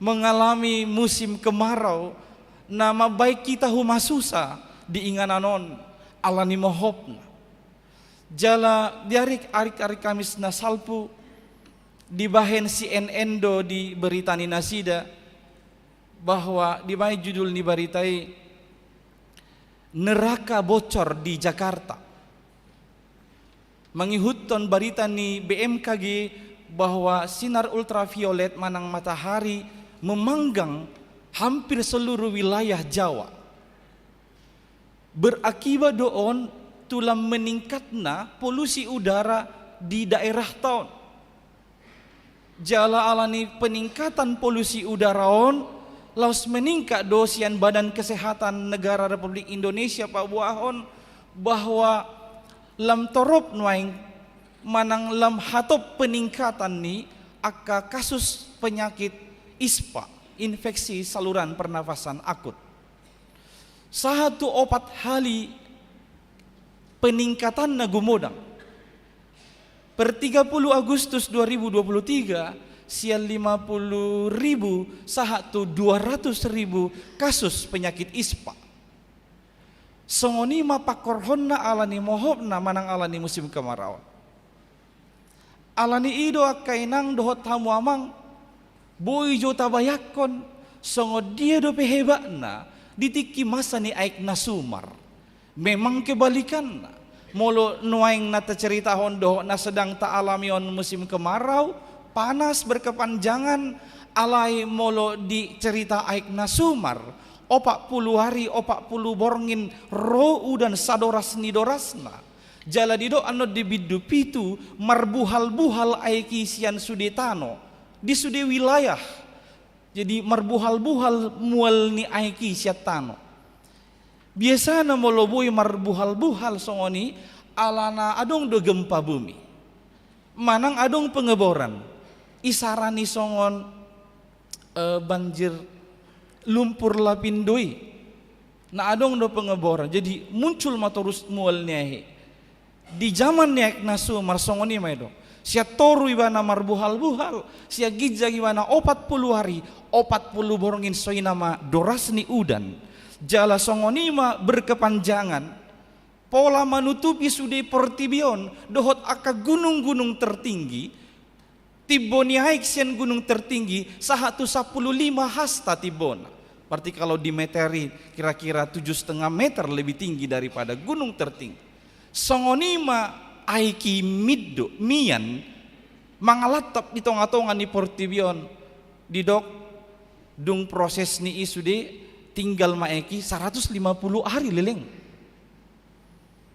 mengalami musim kemarau na mambahen hita humasusa di inganan on ala ni mohopna. Jala di ari, ari, ari Kamis na salpu, dibahen C N N do di berita ni nasida, bahwa dibahen judul ni barita i, Neraka Bocor di Jakarta. Mangihuthon barita ni B M K G bahwa sinar ultraviolet manang matahari memanggang hampir seluruh wilayah Jawa. Berakibat do on tu lam meningkatna polusi udara di daerahta on. Jala ala ni peningkatan polusi udara on, laos meningkat do sian Badan Kesehatan Negara Republik Indonesia paboahon bahwa lam torop nuaeng manang lam hatop peningkatan ni angka kasus penyakit ispa, infeksi saluran pernafasan akut. Sahat tu opat hali peningkatanna gumodang. Per tiga puluh Agustus dua ribu dua puluh tiga, sian lima puluh ribu sahat tu dua ratus ribu kasus penyakit ispa. Songon i ma pangkorhonna ala ni mohopna manang ala ni musim kemarau. Ala ni i do angka inang dohot hamu amang, boi jo tabayangkon songon dia dope hebatna di tingki masa ni aek na sumar. Memang kebalikanna. Molo nuaeng na taceritahon dohot na sedang taalamihon musim kemarau, panas berkepanjangan, alai molo di cerita aek na sumar, opat puluh ari, opat puluh borngin ro udan sadoras ni dorasna. Jala didok annon di bindu pitu, marbuhal-buhal aek i sian sude tano, di sude wilayah. Jadi marbuhal-buhal mual ni aek i sian tano. Biasana molo boi marbuhal-buhal songon i, alana adong do gempa bumi. Manang adong pengeboran. Isarani songon, eh, banjir lumpur lapindo i. Na adong do pengeboran. Jadi muncul ma torus mual ni aek i. Di jaman ni aek na sumar songon i ma i do. Sian toru ibana marbuhal-buhal, sian ginjang ibana opat puluh ari, opat puluh borngin songon i ma doras ni udan. Jala songon i ma berkepanjangan, pola manutupi sude portibi on, dohot angka gunung-gunung tertinggi, timbo ni aek sian gunung tertinggi, sahat tu sampulu lima hasta timbona. Berarti kalau dimeteri kira-kira tujuh setengah meter lebih tinggi daripada gunung tertinggi. Songon i ma aek i mindo, mian, mangalantap di tonga-tonga ni portibi on, didok dung proses ni i sude tinggal ma aek i saratus lima puluh ari leleng.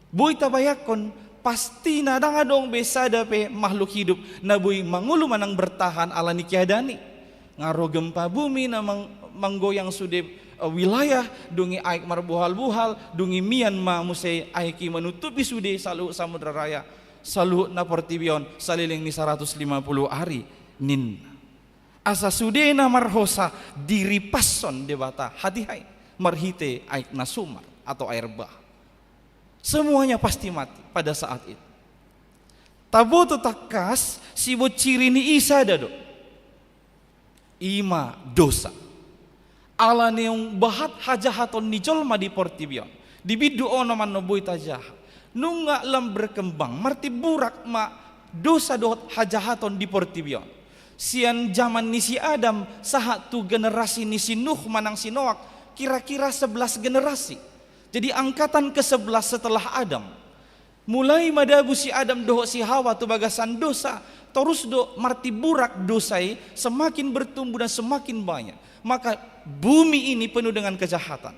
Boi tabayangkon, pasti na ndang adong be sada pe makhluk hidup na boi mangolu manang bertahan ala ni keadaan i. Nga ro gempa bumi na mang-, manggoyang sude, eh, wilayah, dung i aek marbuhal-buhal, dung i mian ma muse aek i manutupi sude saluhut Samudra Raya, saluhut na portibi on saleleng ni saratus lima puluh ari ninna. Asa sude na marhosa diripashon Debata hatiha i marhite aek na sumar atau air bah. Semuanya pasti mati pada saat itu. Taboto tangkas siboan ciri ni i sada do. I ma dosa. Ala ni umbahat hajahaton ni jolma di portibi on. Di bindu onom annon boi tajaha. Nunga lam berkembang, martimburak ma dosa dohot hajahaton di portibi on. Sian jaman ni si Adam sahat tu generasi ni si Nuh manang si Noak, kira-kira sebelas generasi. Jadi angkatan kesebelas setelah Adam. Mulai madabu si Adam dohot si Hawa tu bagasan dosa, torus do martimburak dosa i, semakin bertumbuh dan semakin banyak. Maka bumi ini penuh dengan kejahatan.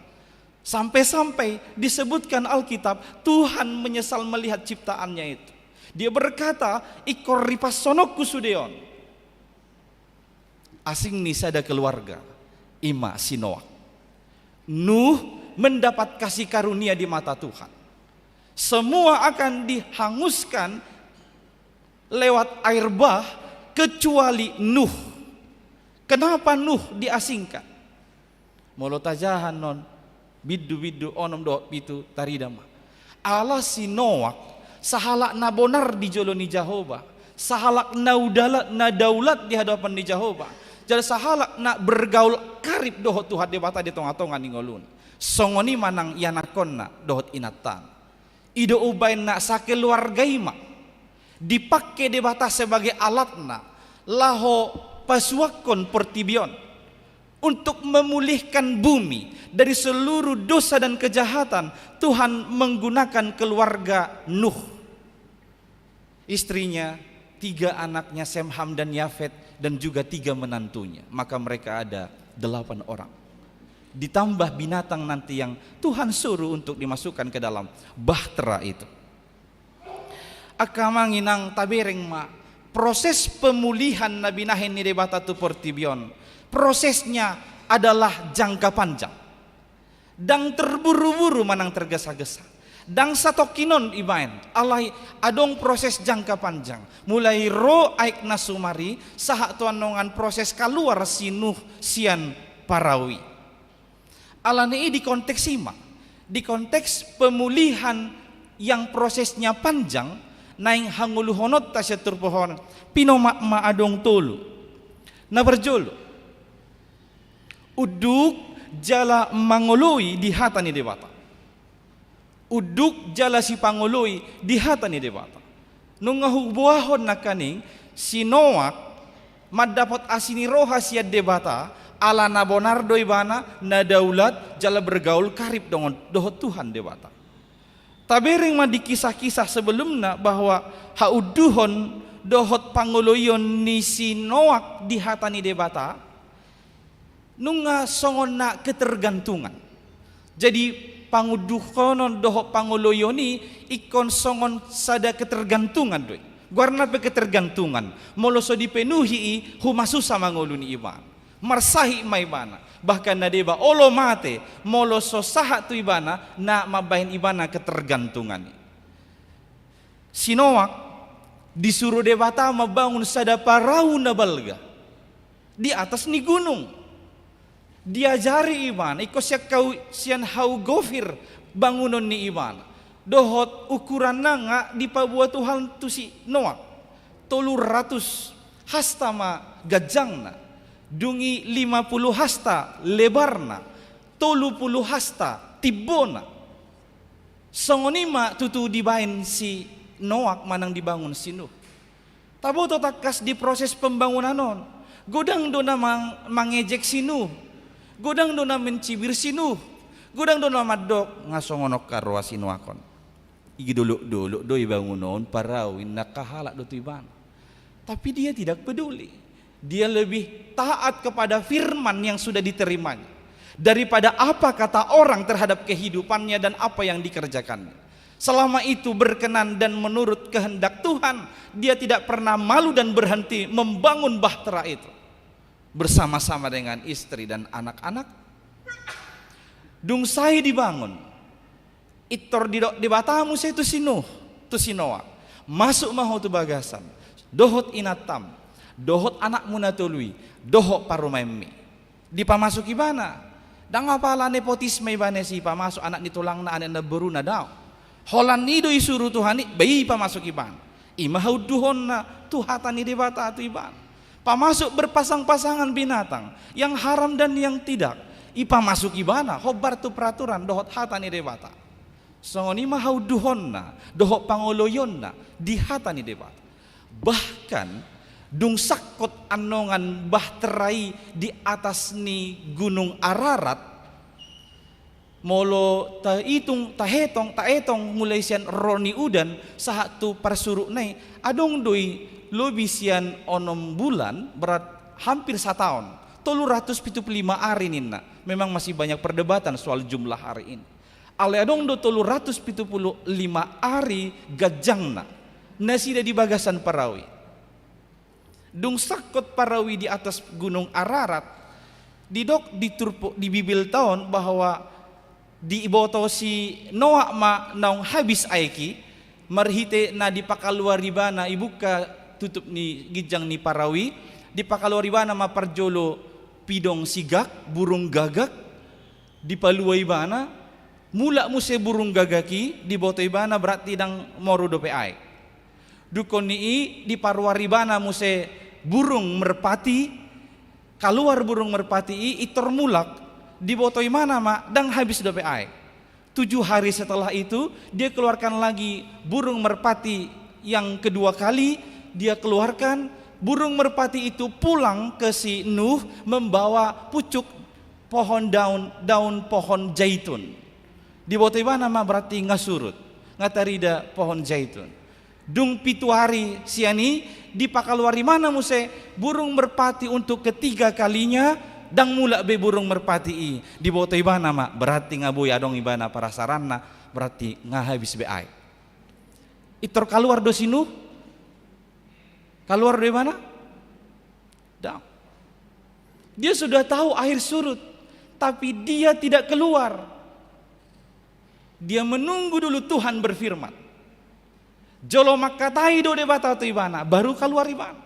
Sampai-sampai disebutkan Alkitab, Tuhan menyesal melihat ciptaannya itu. Dia berkata, "Ingkon ripashononku sude on." Asing ni sada keluarga, i ma si Noak. Nuh mendapat kasih karunia di mata Tuhan. Semua akan dihanguskan lewat air bah, kecuali Nuh. Kenapa Nuh diasingkan? Molo tajaha annon, bindu-bindu onom dohot pitu tarida ma. Ala si Noak, sahalak na bonar di jolo ni Jahowa, sahalak na udala-, na daulat di hadapan ni Jahowa, jala sahalak na bergaul karib dohot Tuhan Debata di tonga-tonga ni ngoluna. Songon i ma nang ianakkonna dohot inantana. I do umbahen na sakeluarga i ma dipangke Debata sebagai alatna laho pasuangkon portibi on. Untuk memulihkan bumi dari seluruh dosa dan kejahatan, Tuhan menggunakan keluarga Nuh. Istrinya, tiga anaknya Sem, Ham, dan Yafet, dan juga tiga menantunya. Maka mereka ada delapan orang. Ditambah binatang nanti yang Tuhan suruh untuk dimasukkan ke dalam bahtera itu. Angka amang inang, tabereng ma, proses pemulihan na binahen ni Debata tu portibi on, prosesnya adalah jangka panjang. Ndang terburu-buru manang tergesa-gesa. Ndang satongkin on dibaen, alai adong proses jangka panjang. Mulai ro aek na sumar i, sahat tu annon proses kaluar si Nuh sian parau i. Ala ni i di konteks i ma. Di konteks pemulihan yang prosesnya panjang, naeng hangoluhononta sian turpuk on, pinomat ma adong tolu. Na parjolo, unduk jala mangoloi di hata ni Debata. Unduk jala sipangoloi di hata ni Debata. Nunga huboahon nangkaning si Noak mandapot asi ni roha sian Debata, ala na bonar do ibana, na daulat, jala bergaul karib dongon dohot Tuhan Debata. Tabereng ma di kisah-kisah sebelumna bahwa haunduhon dohot pangoloion ni si Noak di hata ni Debata, nunga songon na ketergantungan. Jadi, pangunduhonon dohot pangoloion i ingkon songon sada ketergantungan do i. Goarna pe ketergantungan. Molo so dipenuhi i, humasusa ma ngolu ni ibana. Marsahit ma ibana. Bahkan na deba olo mate, molo so sahat tu ibana, na mambahen ibana ketergantungan i. Si Noak disuru Debata mambangun sada parau na balga di atas ni gunung. Diajari ibana, ingkon sian hau, sian hau gofir bangunon ni ibana. Dohot ukuranna nga dipaboa Tuhan tu si Noak. Tolu ratus hasta ma ganjangna. Dung i lima puluh hasta lebarna. Tolu puluh hasta timbona. Songon i ma tutu dibaen si Noak manang dibangun si Nuh. Taboto tangkas di proses pembangunan on. Godang do na mang-, mangejek si Nuh. Godang do na mencibir si Nuh. Godang do na mandok, nga songon on haroa si Noak on. I dolok-dolok do ibangun on parau i, na halak do tu ibana. Tapi dia tidak peduli. Dia lebih taat kepada firman yang sudah diterimanya daripada apa kata orang terhadap kehidupannya dan apa yang dikerjakannya. Selama itu berkenan dan menurut kehendak Tuhan, dia tidak pernah malu dan berhenti membangun bahtera itu bersama-sama dengan istri dan anak-anak. Dung sae dibangun, intor didok Debata muse tu si Nuh, tu si Noak, masuk ma ho tu bagasan, dohot inantam, dohot anakmu na tolu i, dohot parumaenmi. Dipamasuk ibana. Ndang apala nepotisme ibana, si pamasuk anak ni tulangna, anak ni namboruna, daong. Holan i do isuru Tuhan i, ba i pamasuk ibana. I ma haunduhonna tu hata ni Debata tu ibana. Pamasuk berpasang-pasangan binatang, yang haram dan yang tidak, i pamasuk ibana hombar tu peraturan dohot hata ni Debata. Songon i ma haunduhonna dohot pangoloionna di hata ni Debata. Bahkan dung sangkot anongan bahtera i di atas ni Gunung Ararat, molo taitung, taetong, taetong mulai sian ro ni udan sahat tu parsurutna i, adong do i lobi sian onom bulan, berarti hampir sataon. Tolu ratus pitu pulu lima ari ninna. Memang masih banyak perdebatan soal jumlah hari ini. Alai adong do tolu ratus pitu pulu lima ari ganjangna nasida di bagasan parau i. Dung sangkot parau i di atas Gunung Ararat, didok di turpuk, di Bibelta on bahwa diboto si Noak ma naung habis aek i, marhite na dipakaluar ibana, ibuka tutup ni ginjang ni parau i, dipakaluar ibana ma parjolo pidong sigak, burung gagak, dipalua ibana, mulak muse burung gagak i, diboto ibana berarti ndang moru dope aek. Dungkon ni i dipaluar ibana muse burung merpati, kaluar burung merpati i, intor mulak, diboto ibana ma ndang habis dope aek. Tujuh hari setelah itu, dia keluarkan lagi burung merpati yang kedua kali, dia keluarkan, burung merpati itu pulang ke si Nuh membawa pucuk pohon daun, daun pohon zaitun. Diboto ibana ma berarti nga surut, nga tarida pohon zaitun. Dung pitu ari sian i, dipakaluar ibana muse burung merpati untuk ketiga kalinya, ndang mulak be burung merpati i. Diboto ibana ma berarti nga boi adong ibana parasaranna, berarti nga habis be aek. Intor kaluar do si Nuh? Kaluar do ibana? Ndang. Dia sudah tahu air surut, tapi dia tidak keluar. Dia menunggu dulu Tuhan berfirman. Jolo mangkatai do Debata tu ibana, baru kaluar ibana.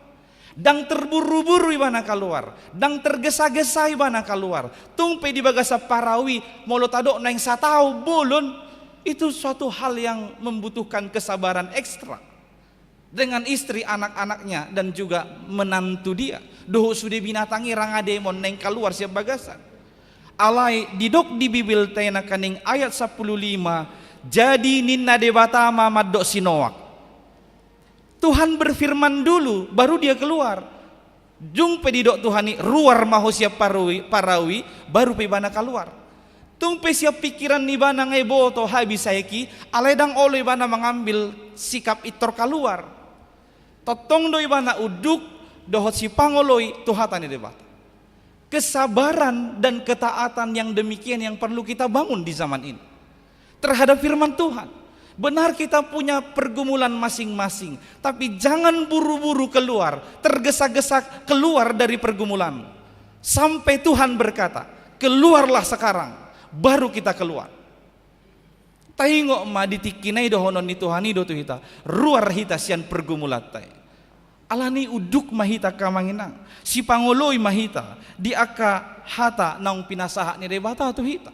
Ndang terburu-buru ibana kaluar, ndang tergesa-gesa ibana kaluar. Tung pe di bagasan parau i, molo tadok naeng sataon bolon, itu suatu hal yang membutuhkan kesabaran ekstra. Dengan istri, anak-anaknya, dan juga menantu dia. Dohot sude binatang i rang ademon naeng kaluar sian bagasan. Alai didok di Bibelta i nangkaning ayat sampulu lima, jadi ninna Debata ma mandok si Noak. Tuhan berfirman dulu, baru dia keluar. Dung pe didok Tuhan i, ruar ma ho sian parau i, parau i, baru pe ibana kaluar. Tung pe sian pikiran ni ibana nga iboto habis aek i, alai ndang olo ibana mangambil sikap pintor kaluar. Tongtong do ibana unduk dohot sipangoloi tu hata ni Debata. Kesabaran dan ketaatan yang demikian yang perlu kita bangun di zaman ini terhadap firman Tuhan. Benar, kita punya pergumulan masing-masing, tapi jangan buru-buru keluar, tergesa-gesa keluar dari pergumulan. Sampai Tuhan berkata, "Keluarlah sekarang," baru kita keluar. Taingot ma di tingki na i dohonon ni Tuhan i do tu hita, ruar hita sian pergumulanta i. Alani unduk ma hita angka amang inang, sipangoloi ma hita di angka hata naung pinasahat ni Debata tu hita.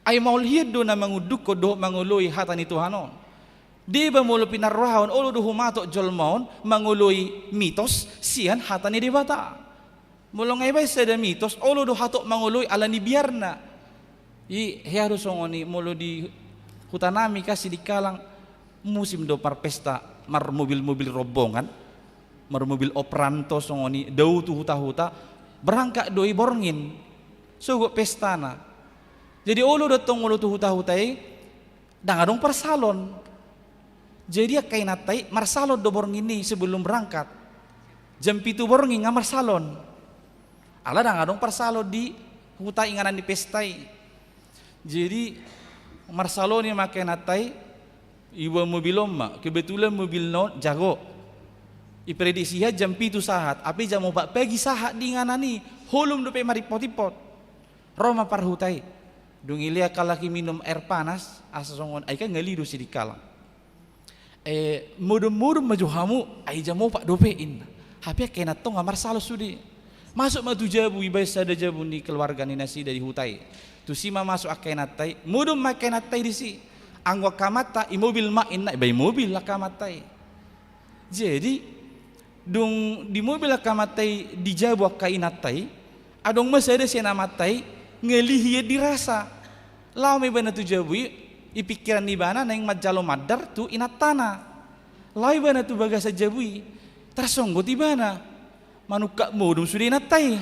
Ai maol hian do na mangundukkon dohot mangoloi hata ni Tuhan on. Deba molo pinarrohahon olo do humatok jolma on mangoloi mitos sian hata ni Debata. Molo nga ibaen sada mitos, olo do hatop mangoloi alani biarna. I hea do songon i, molo di hutanami kan Sidikalang, musim do marpesta, marmobil-mobil rombongan, marmobil opranto songon i, dao tu huta-huta, berangkat do i borngin, sogot pestana. Jadi olo do tong molo tu huta-huta i, ndang adong parsalon. Jadi angka inanta i marsalon do borngin i sebelum berangkat. Jam pitu borngin nga marsalon. Ala ndang adong parsalon di huta inganan ni pesta i. Jadi marsalon i ma angka inanta i, iboan mobil on ma, kebetulan mobilna on jago. Iprediksi hian jam pitu sahat, hape jam opat pagi sahat di inganan i, holom dope marippot-ippot. Ro ma parhuta i. Dung ilehon halak i minum air panas, asa songon, ai kan ngali do Sidikalang. E, modom-modom ma jo hamu, ai jam opat dope inna. Hape angka inanta on nga marsalon sude. Masuk ma tu jabu, ibaen sada jabu ni keluarga ni nasida di huta i. Tusi ma masuk angka inanta i, modom ma angka inanta i disi. Anggo angka amanta, i mobil ma inna, ibaen mobil angka amanta i. Jadi, dung di mobil angka amanta i, di jabu angka inanta i, adong ma sada sian amanta i, ngali hian dirasa. Laho ma ibana tu jabu i, i pikiran ni ibana naeng manjalo mandar tu inantana. Laho ibana tu bagasan jabu i, tarsonggot ibana. Manungkap modom sude inanta i.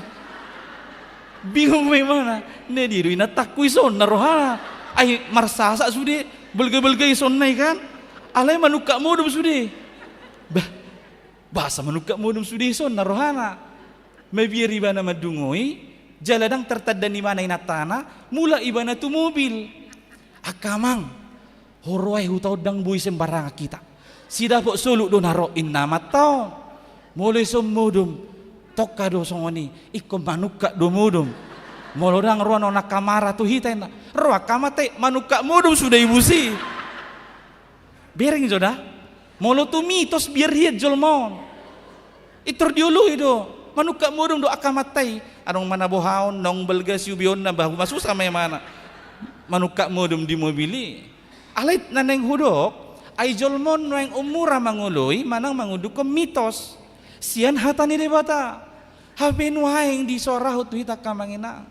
Bingung ma ibana, na dia do inantangku dison na rohana. Ai marsasak sude, balga-balga dison na i kan. Alai manungkap modom sude. Bah, boasa manungkap modom sude dison na rohana. Mabiar ibana mandungoi, jala ndang tartanda ibana inantana, mulak ibana tu mobil. Angka amang, ho ro ahu, huta on ndang boi sembarangan hita. Sidapot solu do na ro inna amanta on. Molo dison modom, tongka do songon i, ingkon manungkap do modom. Molo ndang ro annon angka mara tu hita inna. Ro angka amanta i, manungkap modom sude i busi. Bereng jo da. Molo tu mitos biar hian jolma on. Pintor dioloi do. Manungkap modom do angka amanta i. Adong ma na bohaon, naung balga siubeonna, bah, masusa ma ibana. Manungkap modom di mobil i. Alai na naeng hudok, ai jolma on nuaeng ummura mangoloi, manang mangundukkon mitos. Sian hata ni Debata. Hape nuaeng disorahon tu hita angka amang inang.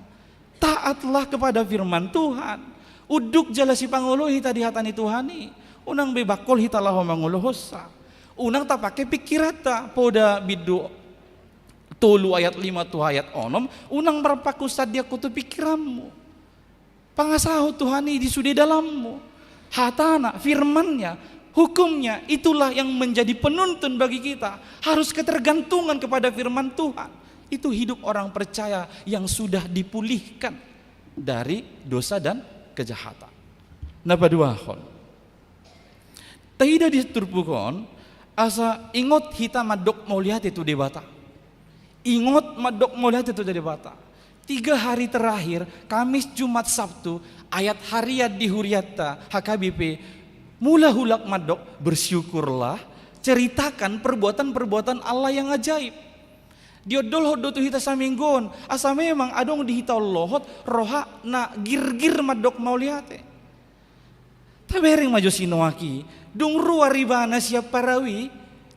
Taatlah kepada firman Tuhan. Unduk jala sipangoloi hita di hata ni Tuhan i. Unang be bangkol hita laho mangolohonsa. Unang tapake pikiranta, poda bindu tolu ayat lima tu ayat onom, unang marpangku sandiangku tu pikiranmu. Pangasahon Tuhan i di sude dalanmu. Hatana, firman-Nya, hukum-Nya, itulah yang menjadi penuntun bagi kita. Harus ketergantungan kepada firman Tuhan. Itu hidup orang percaya yang sudah dipulihkan dari dosa dan kejahatan. Na paduahon. Taida di turpuk on, asa ingot hita mandok mauliate tu Debata. Ingot mandok mauliate tu Debata. Tiga hari terakhir, Kamis, Jumat, Sabtu, ayat harian di hurianta, H K B P, mula huhut mandok, bersyukurlah Ceritakan perbuatan-perbuatan Allah yang ajaib. Diondolhon do tu hita saminggu on, asa memang adong di hita on lohot roha na girgir mandok mauliate. Tabereng ma jo si Noak i, dung ruar ibana sian parau i,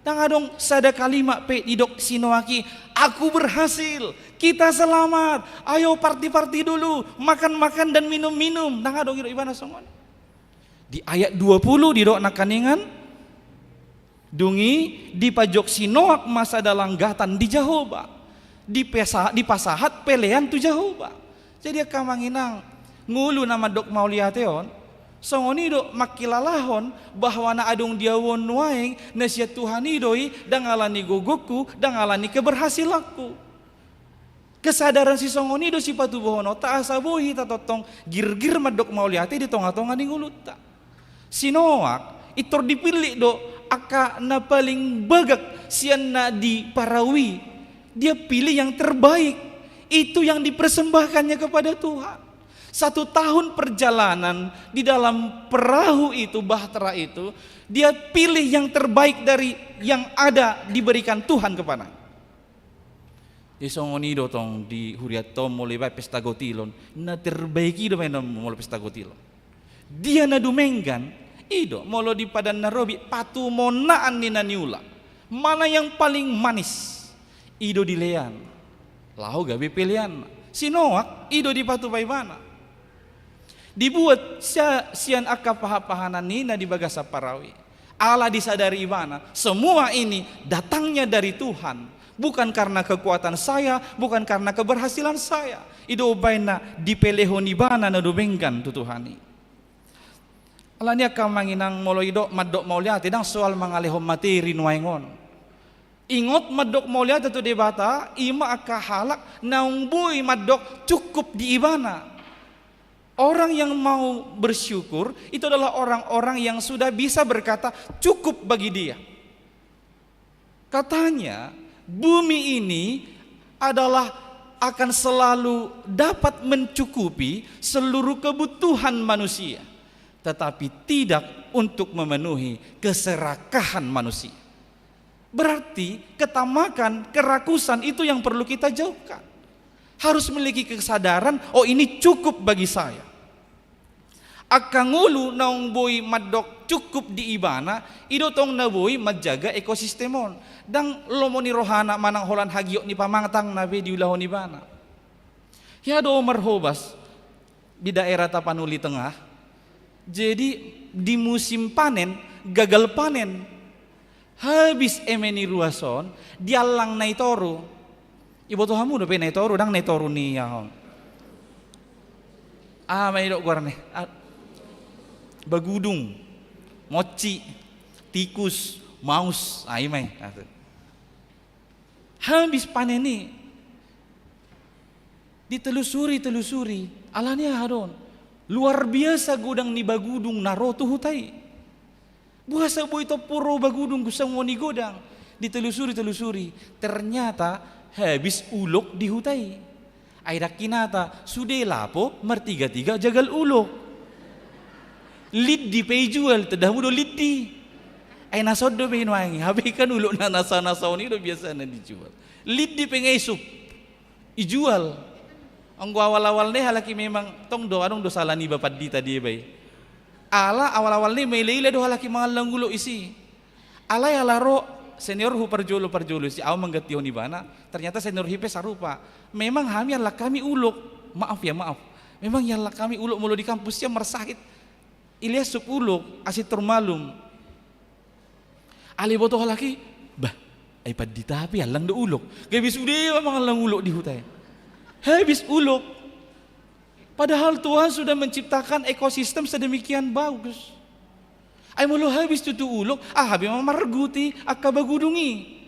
ndang adong sada kalimat pe didok si Noak i, "Aku berhasil, kita selamat, ayo parti-parti dulu, makan-makan dan minum-minum." Ndang adong didok ibana songon i. Di ayat dua puluh didok nangkaningan, "Dung i dipajok si Noak ma sada langgatan di Jahowa, dipesa-, dipasahat pelean tu Jahowa." Jadi angka amang inang, ngolu na mandok mauliate on, songon i do mangkilalahon bahwa na adong di ahu on nuaeng, na sian Tuhan i do i, ndang ala ni gogongku, ndang ala ni keberhasilanku. Kesadaran sisongon i do sipatubuhononta asa boi hita tongtong girgir mandok mauliate di tonga-tonga ni ngolunta. Si Noak, pintor dipillit do angka na paling bagak sian na di parau i. Dia pilih yang terbaik. Itu yang dipersembahkannya kepada Tuhan. Satu tahun perjalanan di dalam perahu itu, bahtera itu, dia pilih yang terbaik dari yang ada diberikan Tuhan kepada. Jadi songon i do tong di hurianta on, molo dibaen pesta gotilon, na terbaik i do baenon molo pesta gotilon. Dia na dumenggan, i do molo di Padan na Robi, patumonnaan ni na niula. Mana yang paling manis, i do dilean. Laho gabe pelean. Si Noak, i do dipatupa ibana. Dibuat sia-, sian angka paha-pahanan ni na di bagasan parau i. Ala disadari ibana, semua ini datangnya dari Tuhan. Bukan karena kekuatan saya, bukan karena keberhasilan saya. I do umbaen na dipelehon ibana na dumenggan tu Tuhan i. Alani i angka amang inang, molo didok mandok mauliate, ndang soal mangalehon materi nuaeng on. Ingot mandok mauliate tu Debata, i ma angka halak naung boi mandok cukup di ibana. Orang yang mau bersyukur itu adalah orang-orang yang sudah bisa berkata cukup bagi dia. Katanya, bumi ini adalah akan selalu dapat mencukupi seluruh kebutuhan manusia, tetapi tidak untuk memenuhi keserakahan manusia. Berarti ketamakan, kerakusan itu yang perlu kita jauhkan. Harus memiliki kesadaran, "Oh, ini cukup bagi saya." Angka ngolu naung boi mandok cukup di ibana, i do tong na boi manjaga ekosistem on. Ndang lomo ni rohana manang holan hagiot ni pamatangna pe diulahon ibana. Hea do marhobas di daerah Tapanuli Tengah. Jadi di musim panen, gagal panen. Habis eme ni ruas on, diallang na i toru. Iboto hamu dope na i toru, ndang na i toru ni aha on. Aha ma i dok goarna? Ah, bagudung, monci, tikus, maus, ah, i ma i. Habis panen i, ditelusuri, telusuri, alani aha do on? Luar biasa godang ni bagudung na ro tu huta i. Boasa boi tompu ro bagudung songon i godang? Ditelusuri, telusuri, ternyata habis ulok di huta i. Ai ndang hinata, sude lapo martiga-tiga jagal ulok. Lidi pe ijual, tanda hamu do lidi. Ai na son do pe i nuaeng i, hape kan ulok na nasa-nasa on i do biasana dijual. Lidi pe nga isup, ijual. Anggo awal-awalna i halak i memang tong do, adong do sala niba pandita di iba i. Ala awal-awalna i maila-ila do halak i mangallang ulok disi. Alai ala ro seniorhu parjolo, parjolo disi, ahu manggantihon ibana, ternyata seniorhu pe sarupa. Memang hami allang hami ulok, maaf ya, maaf. Memang iallang hami ulok molo di kampus sian marsahit. Ilean sup ulok, asi turmalum. Alai boto halak i, bah, ai pandita pe allang do ulok. Gabe sude ma mangallang ulok di huta i. Habis ulok. Padahal Tuhan sudah menciptakan ekosistem sedemikian bagus. Ai molo habis tutu ulok, aha be ma marguti angka bagudung i.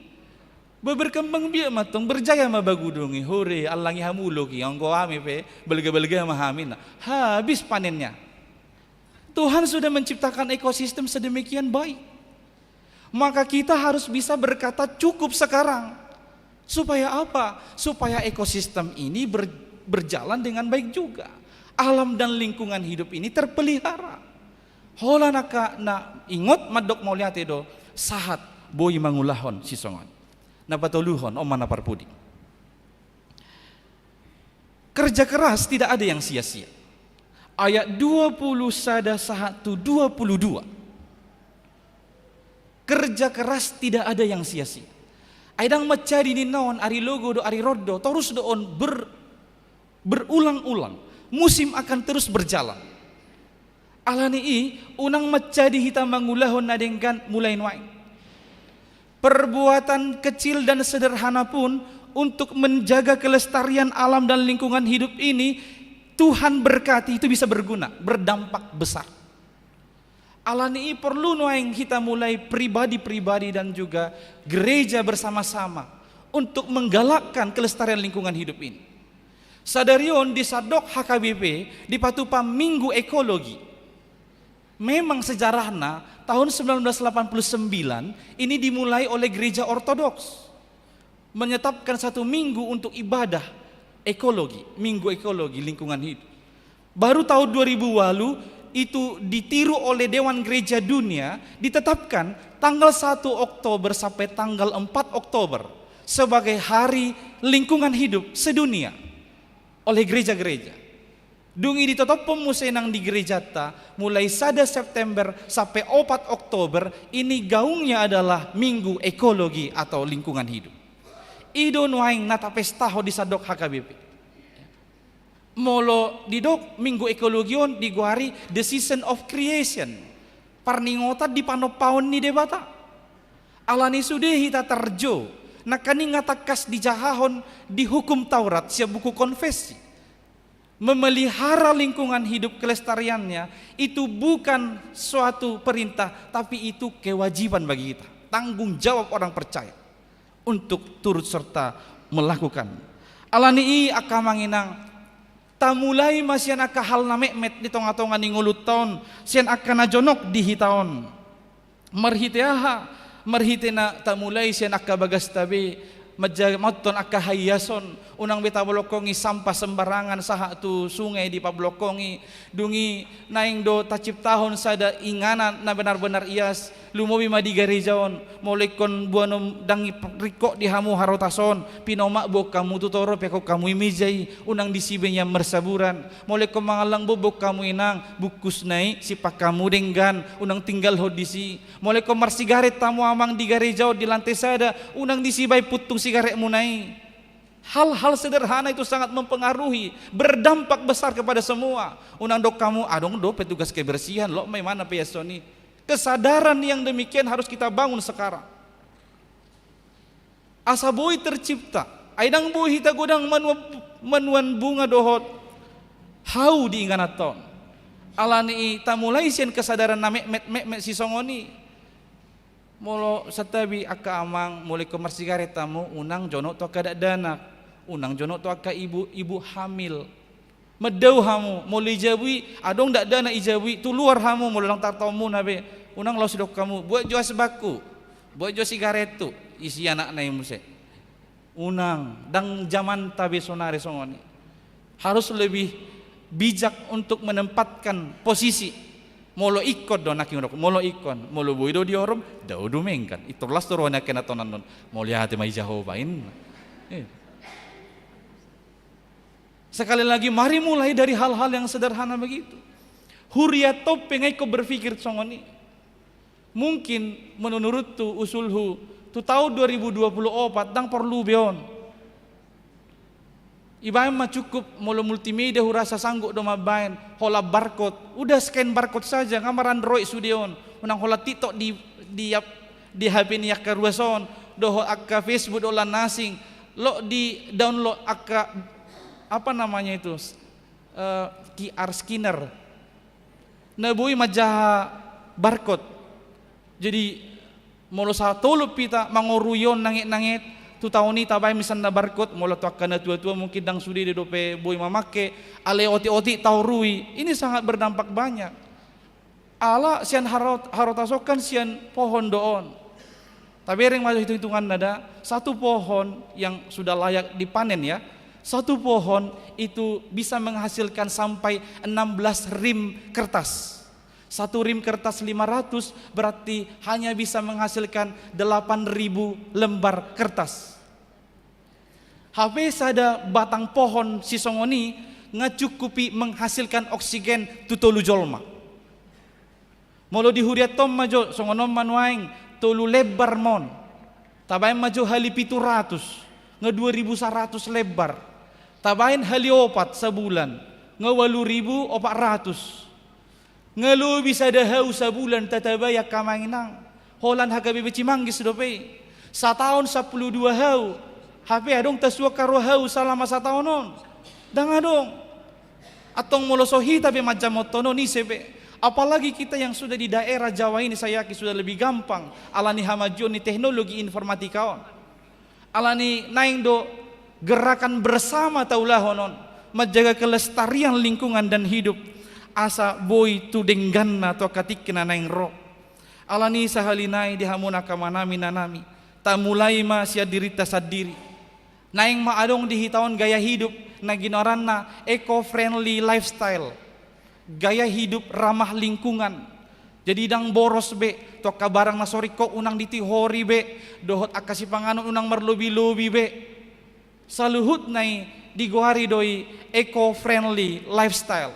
Ba berkembang biak ma tong, berjaya ma bagudung i. Hore, allangi hamu ulok i, anggo hami pe, balga-balga ma hami na. Habis panennya. Tuhan sudah menciptakan ekosistem sedemikian baik. Maka kita harus bisa berkata cukup sekarang. Supaya apa? Supaya ekosistem ini ber-, berjalan dengan baik juga. Alam dan lingkungan hidup ini terpelihara. Holan angka na ingot mandok mauliate do, sahat boi mangulahon sisongon. Na patoluhon, on ma na parpudi. Kerja keras tidak ada yang sia-sia. Ayat dua puluh sada sahat tu dua puluh dua. Kerja keras tidak ada yang sia-sia. Ai ndang mansadi ninna on ari logo do, ari rondo, torus do on ber-, berulang-ulang. Musim akan terus berjalan. Alani i, unang mansadi hita mangulahon na denggan mulai nuaeng. Perbuatan kecil dan sederhana pun untuk menjaga kelestarian alam dan lingkungan hidup ini, Tuhan berkati, itu bisa berguna, berdampak besar. Alani i porlu nuaeng hita mulai pribadi-pribadi dan juga gereja bersama-sama untuk menggalakkan kelestarian lingkungan hidup ini. Sadari on di sandok H K B P dipatupa Minggu Ekologi. Memang sejarahna tahun sembilan belas delapan puluh sembilan ini dimulai oleh Gereja Ortodoks, menetapkan satu minggu untuk ibadah ekologi, Minggu Ekologi, lingkungan hidup. Baru tahun dua ribu walu itu ditiru oleh Dewan Gereja Dunia, ditetapkan tanggal satu Oktober sampai tanggal empat Oktober sebagai Hari Lingkungan Hidup sedunia oleh gereja-gereja. Dung i ditotophon muse nang di gerejanta, mulai sada September sampai opat Oktober, ini gaungnya adalah Minggu Ekologi atau Lingkungan Hidup. I do nuaeng na tapestahon di sandok H K B P. Molo didok Minggu Ekologi on digoari the season of creation, parningotan di panompaon ni Debata. Alani sude hita tarjo, nangkaningan tangkas dijahahon di Hukum Taurat sian buku Konfesi. Memelihara lingkungan hidup, kelestariannya, itu bukan suatu perintah, tapi itu kewajiban bagi kita, tanggung jawab orang percaya untuk turut serta melakukan. Alani i angka amang inang, tamulai ma sian angka hal na metmet di tonga-tonga ni ngolunta on, sian angka na jonok di hita on. Marhite aha? Marhite na tamulai sian angka bagasta be, manjaga, manjahahon angka haiason, unang be tabolongkongi sampah sembarangan sahat tu sungai dipabolongkongi. Dung i naeng do taciptahon sada inganan na benar-benar ias, lumobi ma di gareja on. Molo ingkon boanon ndang ringkot di hamu harotas on, pinomak boan hamu tu toru, peakhon hamu i meja i, unang disi be nian marsaburan. Molo ingkon mangallang boan, boan hamu inang bungkusna i, simpan hamu denggan, unang tinggalhon disi. Molo ingkon marsigaret hamu amang di gareja on di lante sada, unang disi baen puntung sigaretmuna i. Hal-hal sederhana itu sangat mempengaruhi, berdampak besar kepada semua. Unang dok hamu, adong do petugas kebersihan, lot ma imana paiashon i. Kesadaran yang demikian harus kita bangun sekarang. Asa boi tercipta, ai ndang boi hita godang manuan, manuan bunga dohot hau di ingananta on. Alani i tamulai sian kesadaran na metmet, metmet sisongon i. Molo santabi angka amang, molo ingkon marsigaret hamu, unang jonok tu angka dakdanak, unang jonok tu angka ibu, ibu hamil. Mandao hamu, molo di jabu i, adong dakdanak di jabu i, tu luar hamu, molo ndang tartaonmuna be, unang laos didok hamu, buat jo asbangku, buat jo sigarethu, isi anakna i muse. Unang, ndang jamanta be sonari songon i. Harus lebih bijak untuk menempatkan posisi. Molo ingkon do nangkin, molo ingkon, molo boi do diorom, dao dumenggan. Intor las do roha ni angka na tonanon. Mauliate ma di Jahowa, inna. Eh. Sekali lagi, mari mulai dari hal-hal yang sederhana begitu. Huriatta pe nga ingkon berpikir songon i. Mungkin menuruthu, usulhu, tu tahun dua ribu dua puluh opat ndang porlu be on. Ibaen ma cukup molo multimedia hurasa sanggup do mambaen, holan barcode, udah scan barcode saja, nga marandroid sude on, unang holan TikTok di, di, di H P ni angka ruas on, dohot angka Facebook dohot lan na asing, lot di download angka, apa namanya itu, eh, Q R scanner. Na boi manjaha barcode. Jadi, molo satolop hita mangorui on nanget-nanget, tu taon i tabaen misalna barcode, molo tu angka na tua-tua mungkin ndang sude dope boi mamangke, alai otik-otik taorui, ini sangat berdampak banyak. Ala sian harot-, harotas on kan sian pohon do on. Tabereng ma jo hitung-hitunganna da, satu pohon yang sudah layak dipanen ya, satu pohon itu bisa menghasilkan sampai enam belas rim kertas. Satu rim kertas lima ratus berarti hanya bisa menghasilkan delapan ribu lembar kertas. Hape sada batang pohon sisongon i nga cukup i menghasilkan oksigen tu tolu jolma. Molo di hurianta on ma jo, songon on ma nuaeng, tolu lembar ma on. Tabaen ma jo hali pitu ratus, nga dua ribu saratus lembar. Tabaen hali opat sabulan, nga ualu ribu opat ratus. Nga lobi sada hau sabulan tatabai angka amang inang. Holan H K B P Cimanggis dope i. Sataon sampulu dua hau. Hape adong tasuan angka ro hau salama sataon on? Ndang adong. Antong molo so hita be manjamothon on, ise be? Apalagi kita yang sudah di daerah Jawa ini, saya yakin sudah lebih gampang alani hamajuon ni teknologi informatika on. Alani naeng do gerakan bersama taulahon on, menjaga kelestarian lingkungan dan hidup, asa boi tu dengganna tu angka tingki na naeng ro. Alani sahali nai di hamu angka amanami, inanami, tamulai ma sian dirinta sandiri. Naeng ma adong di hita on gaya hidup na ginoaranna eco-friendly lifestyle. Gaya hidup ramah lingkungan. Jadi ndang boros be tu angka barang na so ringkot, unang ditihori be, dohot angka sipanganon unang marlobi-lobi be. Saluhutna i digoari do i eco-friendly lifestyle,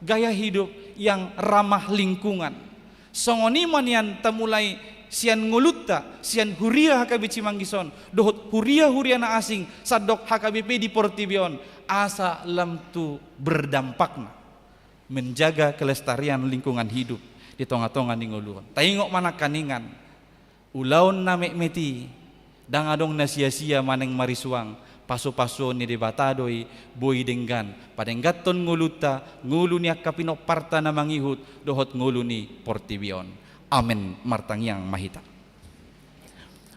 gaya hidup yang ramah lingkungan. Songon i ma nian tamulai sian ngolunta, sian huria H K B P Cimanggis on, dohot huria-huria na asing sandok H K B P di portibi on, asa lam tu berdampakna menjaga kelestarian lingkungan hidup di tonga-tonga ni ngolu on. Taingot ma nangkaningan, ulaon na metmet i, ndang adong na sia-sia manang marisuang, pasu-pasuon ni Debata do i boi denggan, padengganhon ngolunta, ngolu ni angka pinomparta na mangihut, dohot ngolu ni portibi on. Amen. Martangiang ma hita.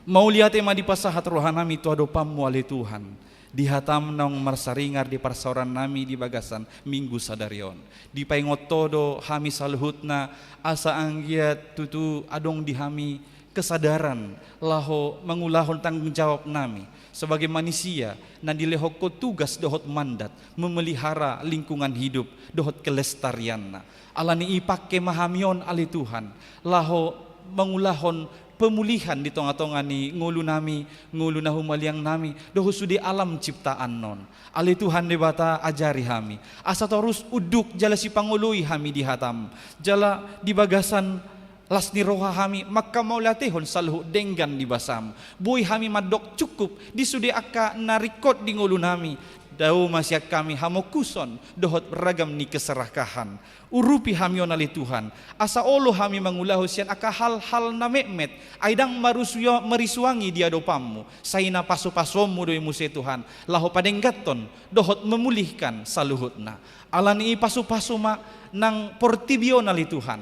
Mauliate ma dipasahat rohanami tu adopanmu ale Tuhan, di hatam naung marsaringar di parsaorannami di bagasan Minggu sadari on. Dipaingot Ho do hami saluhutna, asa anggiat tutu adong di hami kesadaran laho mangulahon tanggung jawabnami sebagai manisia na dilehon Ho tugas dohot mandat memelihara lingkungan hidup dohot kelestarianna. Alani i pangke ma hami on ale Tuhan, laho mangulahon pemulihan di tonga-tonga ni ngolunami, ngolu na humaliangnami, dohot sude alam ciptaan on. Ale Tuhan Debata, ajari hami, asa torus unduk jala sipangoloi hami di hatam, jala di bagasan las ni roha hami mangkamauliatehon saluhut denggan ni basam. Boi hami mandok cukup di sude angka na ringkot di ngolunami. Dao ma sian hami hamongkuson dohot ragam ni keserakahan. Urupi hami on ale Tuhan, asa olo hami mangulahon sian angka hal-hal na metmet, ai ndang marusu-, marisuangi di adopanmu, sai na pasu-pasuonmu do i muse Tuhan, laho padengganhon dohot memulihkan saluhutna. Alani i pasu-pasu ma nang portibi on ale Tuhan.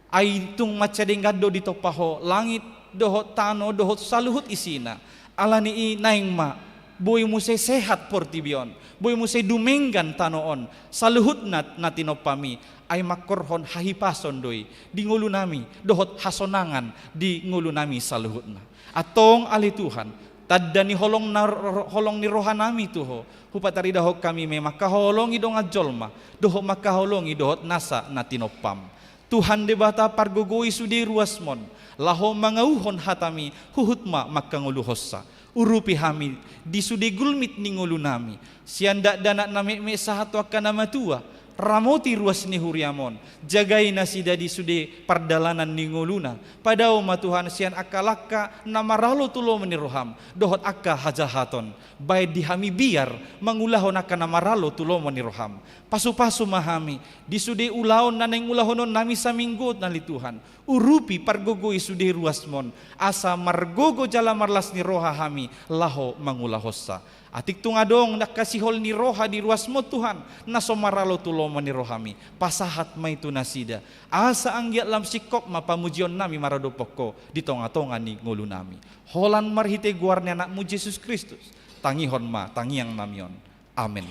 Ai tung mansai denggan do ditompa Ho langit, dohot tano, dohot saluhut isina. Alani i naeng ma, boi muse sehat portibi on, boi muse dumenggan tano on, saluhutna na tinompami, ai mangkorhon hahipason do i di ngolunami, dohot hasonangan di ngolunami saluhutna. Antong ale Tuhan, tanda ni holong na, holong ni rohanami tu Ho, hupataridahon hami ma i mangkaholongi dongan jolma, dohot mangkaholongi dohot nasa na tinompam. Tuhan Debata, pargogoi sude ruasmon, laho mangauhon hatami, huhut ma mangkangoluhonsa. Urupi hami di sude gulmit ni ngolunami, sian dakdanak na metmet sahat tu angka na matua, ramoti ruas ni huriamon, jagai nasida di sude pardalanan ni ngoluna. Padao ma Tuhan sian angka langka na maralo tu lomo ni roham, dohot angka hajahaton. Baen di hami biar mangulahon angka na maralo tu lomo ni roham. Pasu-pasu ma hami di sude ulaon na naeng ulahononnami saminggu on ale Tuhan. Urupi, pargogoi sude ruasmon, asa margogo jala marlas ni roha hami laho mangulahonsa. Atik tung adong angka sihol ni roha di ruasmon Tuhan, na so maralo tu lomo ni rohami, pasahat ma i tu nasida, asa anggiat lam singkop ma pamujionnami maradophon Ho di tonga-tonga ni ngolunami. Holan marhite goar ni Anakmu Jesus Kristus, tangihon ma tangiangnami on. Amen.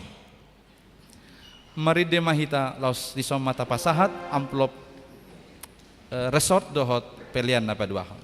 Marende ma hita laos dison ma tapasahat amplop, eh, resort dohot pelean na paduahon.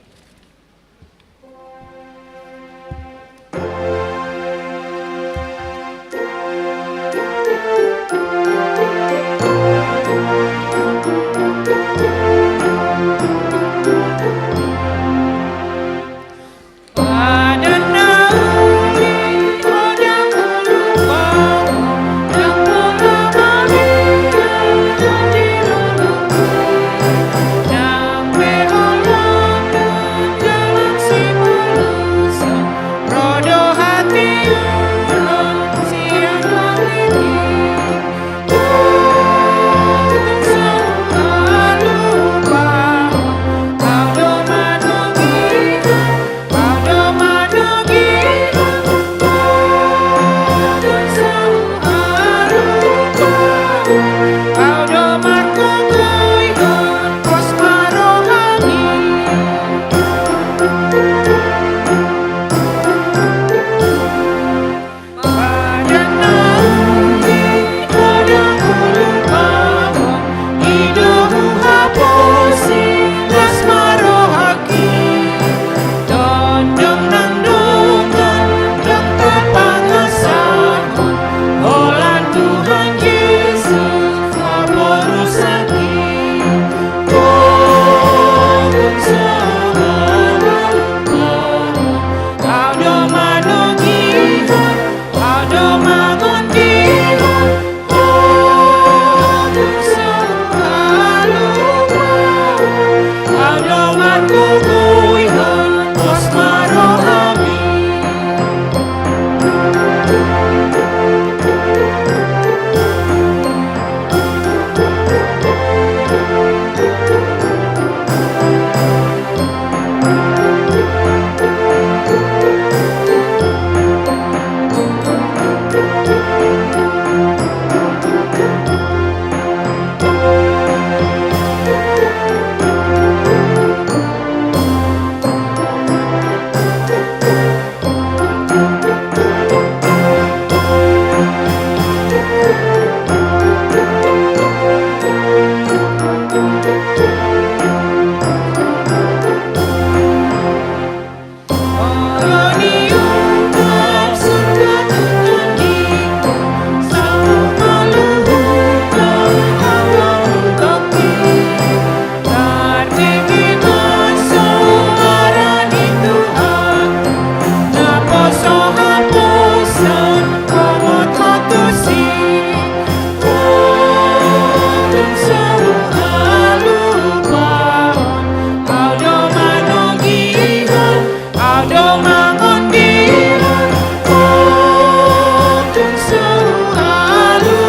Alu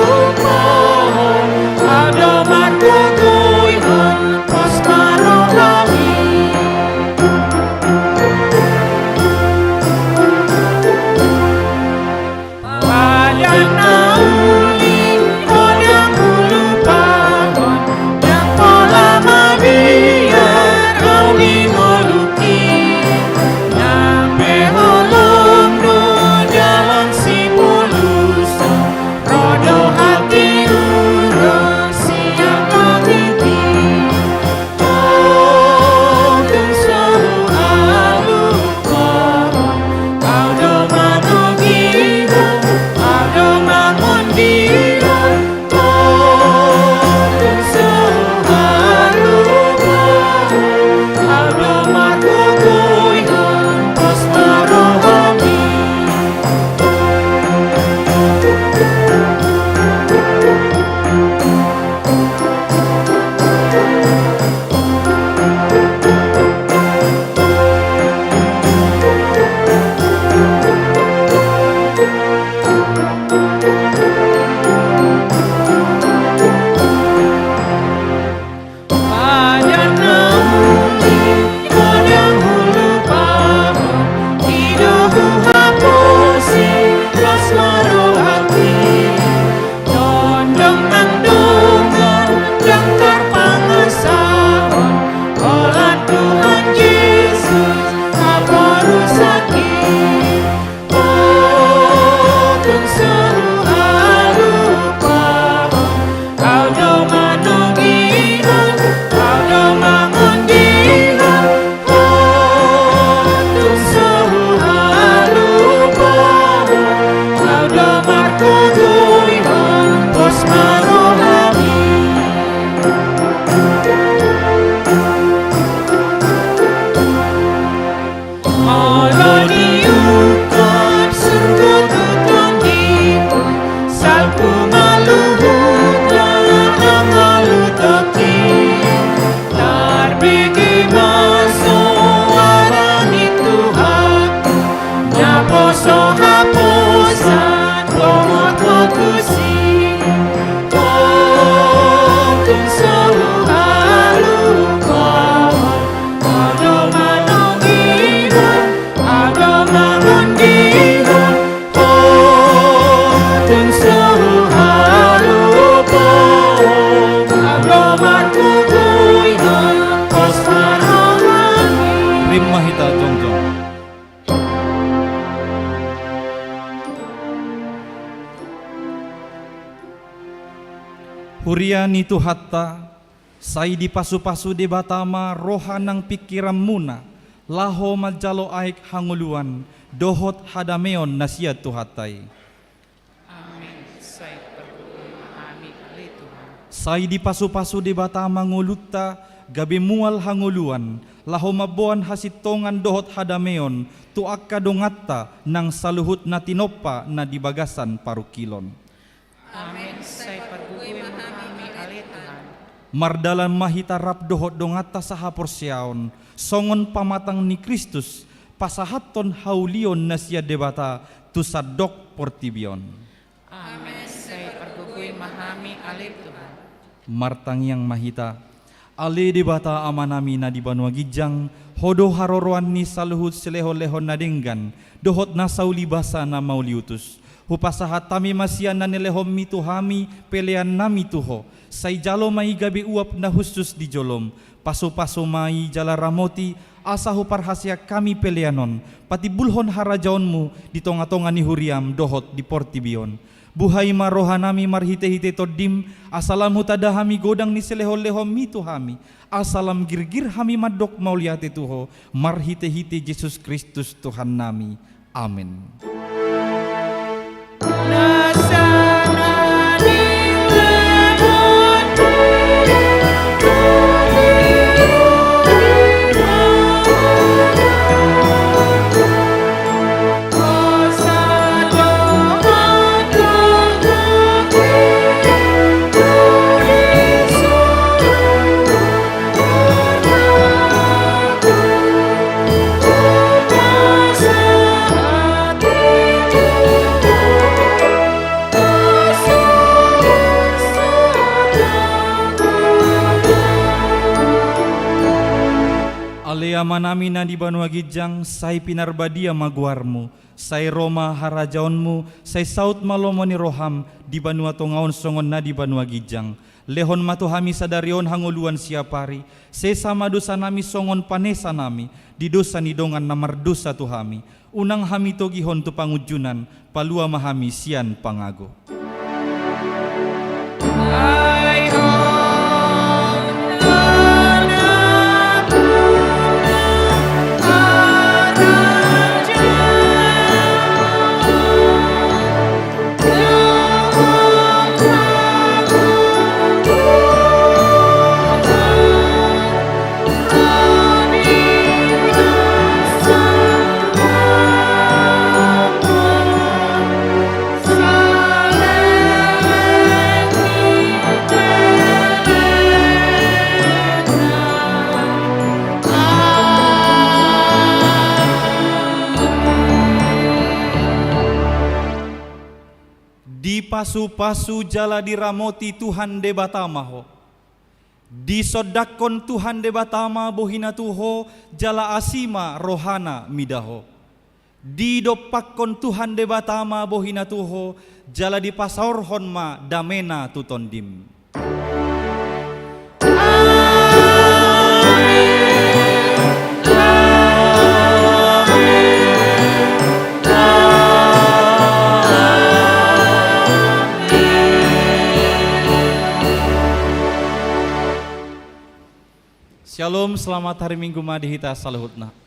pohon, au do margogoihon, pos ma rohami. Padan na uli, godang hulupahon, ndang pola mabiar au di ngolungki. Nang pe holong do dalan sipuluson, ro do hatiuron sian tondipi. Tung so hualuhon, au do manogihon, au do mangondihon. Tung so hualuhon, au do margogoihon, pos ma rohami. Padan na uli, godang hulupahon, i do huhaposi, las ma rohangki. Tondong nang dongan, ndang tarpangasahon, holan Tuhan Jesus, haporusangki. Tung so hualuhon, au do manogihon, au do mangondihon. Tung so hualuhon, au do margogoihon, pos ma rohami. Molo diungkap surgo tu tondiku, salpu ma luhutna, ndang alu tondi. Tarbege ma soara ni Tuhanku, naposo haposan dohot ho tusi. Tung so hualuhon, au do manogihon, au do mangondihon. Tung so hualuhon, au do margogoihon, pos ma rohangki. Rap ma hita jongjong. Huria ni Tuhanta, sai dipasupasu Debata ma roha nang pingkiranmuna, laho manjalo aek hangoluan dohot hadameon na sian Tuhanta i. Amen. Sai pargogoi ma hami, ale Tuhan. Sai dipasupasu Debata ma ngolunta, gabe mual hangoluan, laho mamboan hasintongan dohot hadameon tu angka donganta nang saluhut na tinompa na di bagasan parungkilon. Amen. Sai pargogoi ma hami, ale Tuhan. Mardalan ma hita rap dohot donganta sahaporseaon, songon pamatang ni Kristus, pasahathon haulion na sian Debata tu sandok portibi on. Amen. Sai pargogoi ma hami, ale Tuhan. Martangiang ma hita. Ale Debata Amanami na di banua ginjang, Ho do haroroan ni saluhut silehonlehon na denggan dohot nasa ulibasa na mauliutus. Hupasahat hami ma sian na nilehonMi tu hami peleannami tu Ho, sai jalo ma i gabe uap na hushus di joloM. Pasupasu ma i jala ramoti, asa huparhaseang hami pelean on patimbulhon harajaonMu di tongatonga ni huriaM dohot di portibi on. Buhai ma rohanami marhitehite TondiM, asa lam hutanda hami godang ni silehonlehonMi tu hami, asa lam girgir hami mandok mauliate tu Ho, marhitehite Jesus Kristus Tuhannami. Amen. Amanami na di banua ginjang, sai pinarbadia ma goarmu, sai ro ma harajaonmu, sai saut ma lomo ni roham, di banua tonga on songon na di banua ginjang. Lehon ma tu hami sadari on hangoluan siapari, sesa ma dosanami songon panesanami di dosa ni dongan na mardosa tu hami. Unang hami togihon tu pangunjunan, palua ma hami sian pangago. Dipasupasu jala diramoti Tuhan Debata ma ho. Disondangkon Tuhan Debata ma bohina tu ho, jala asi ma rohana mida ho. Didompakkon Tuhan Debata ma bohina tu ho, jala dipasaorhon ma damena tu tondim. Syalom, selamat hari Minggu ma di hita saluhutna.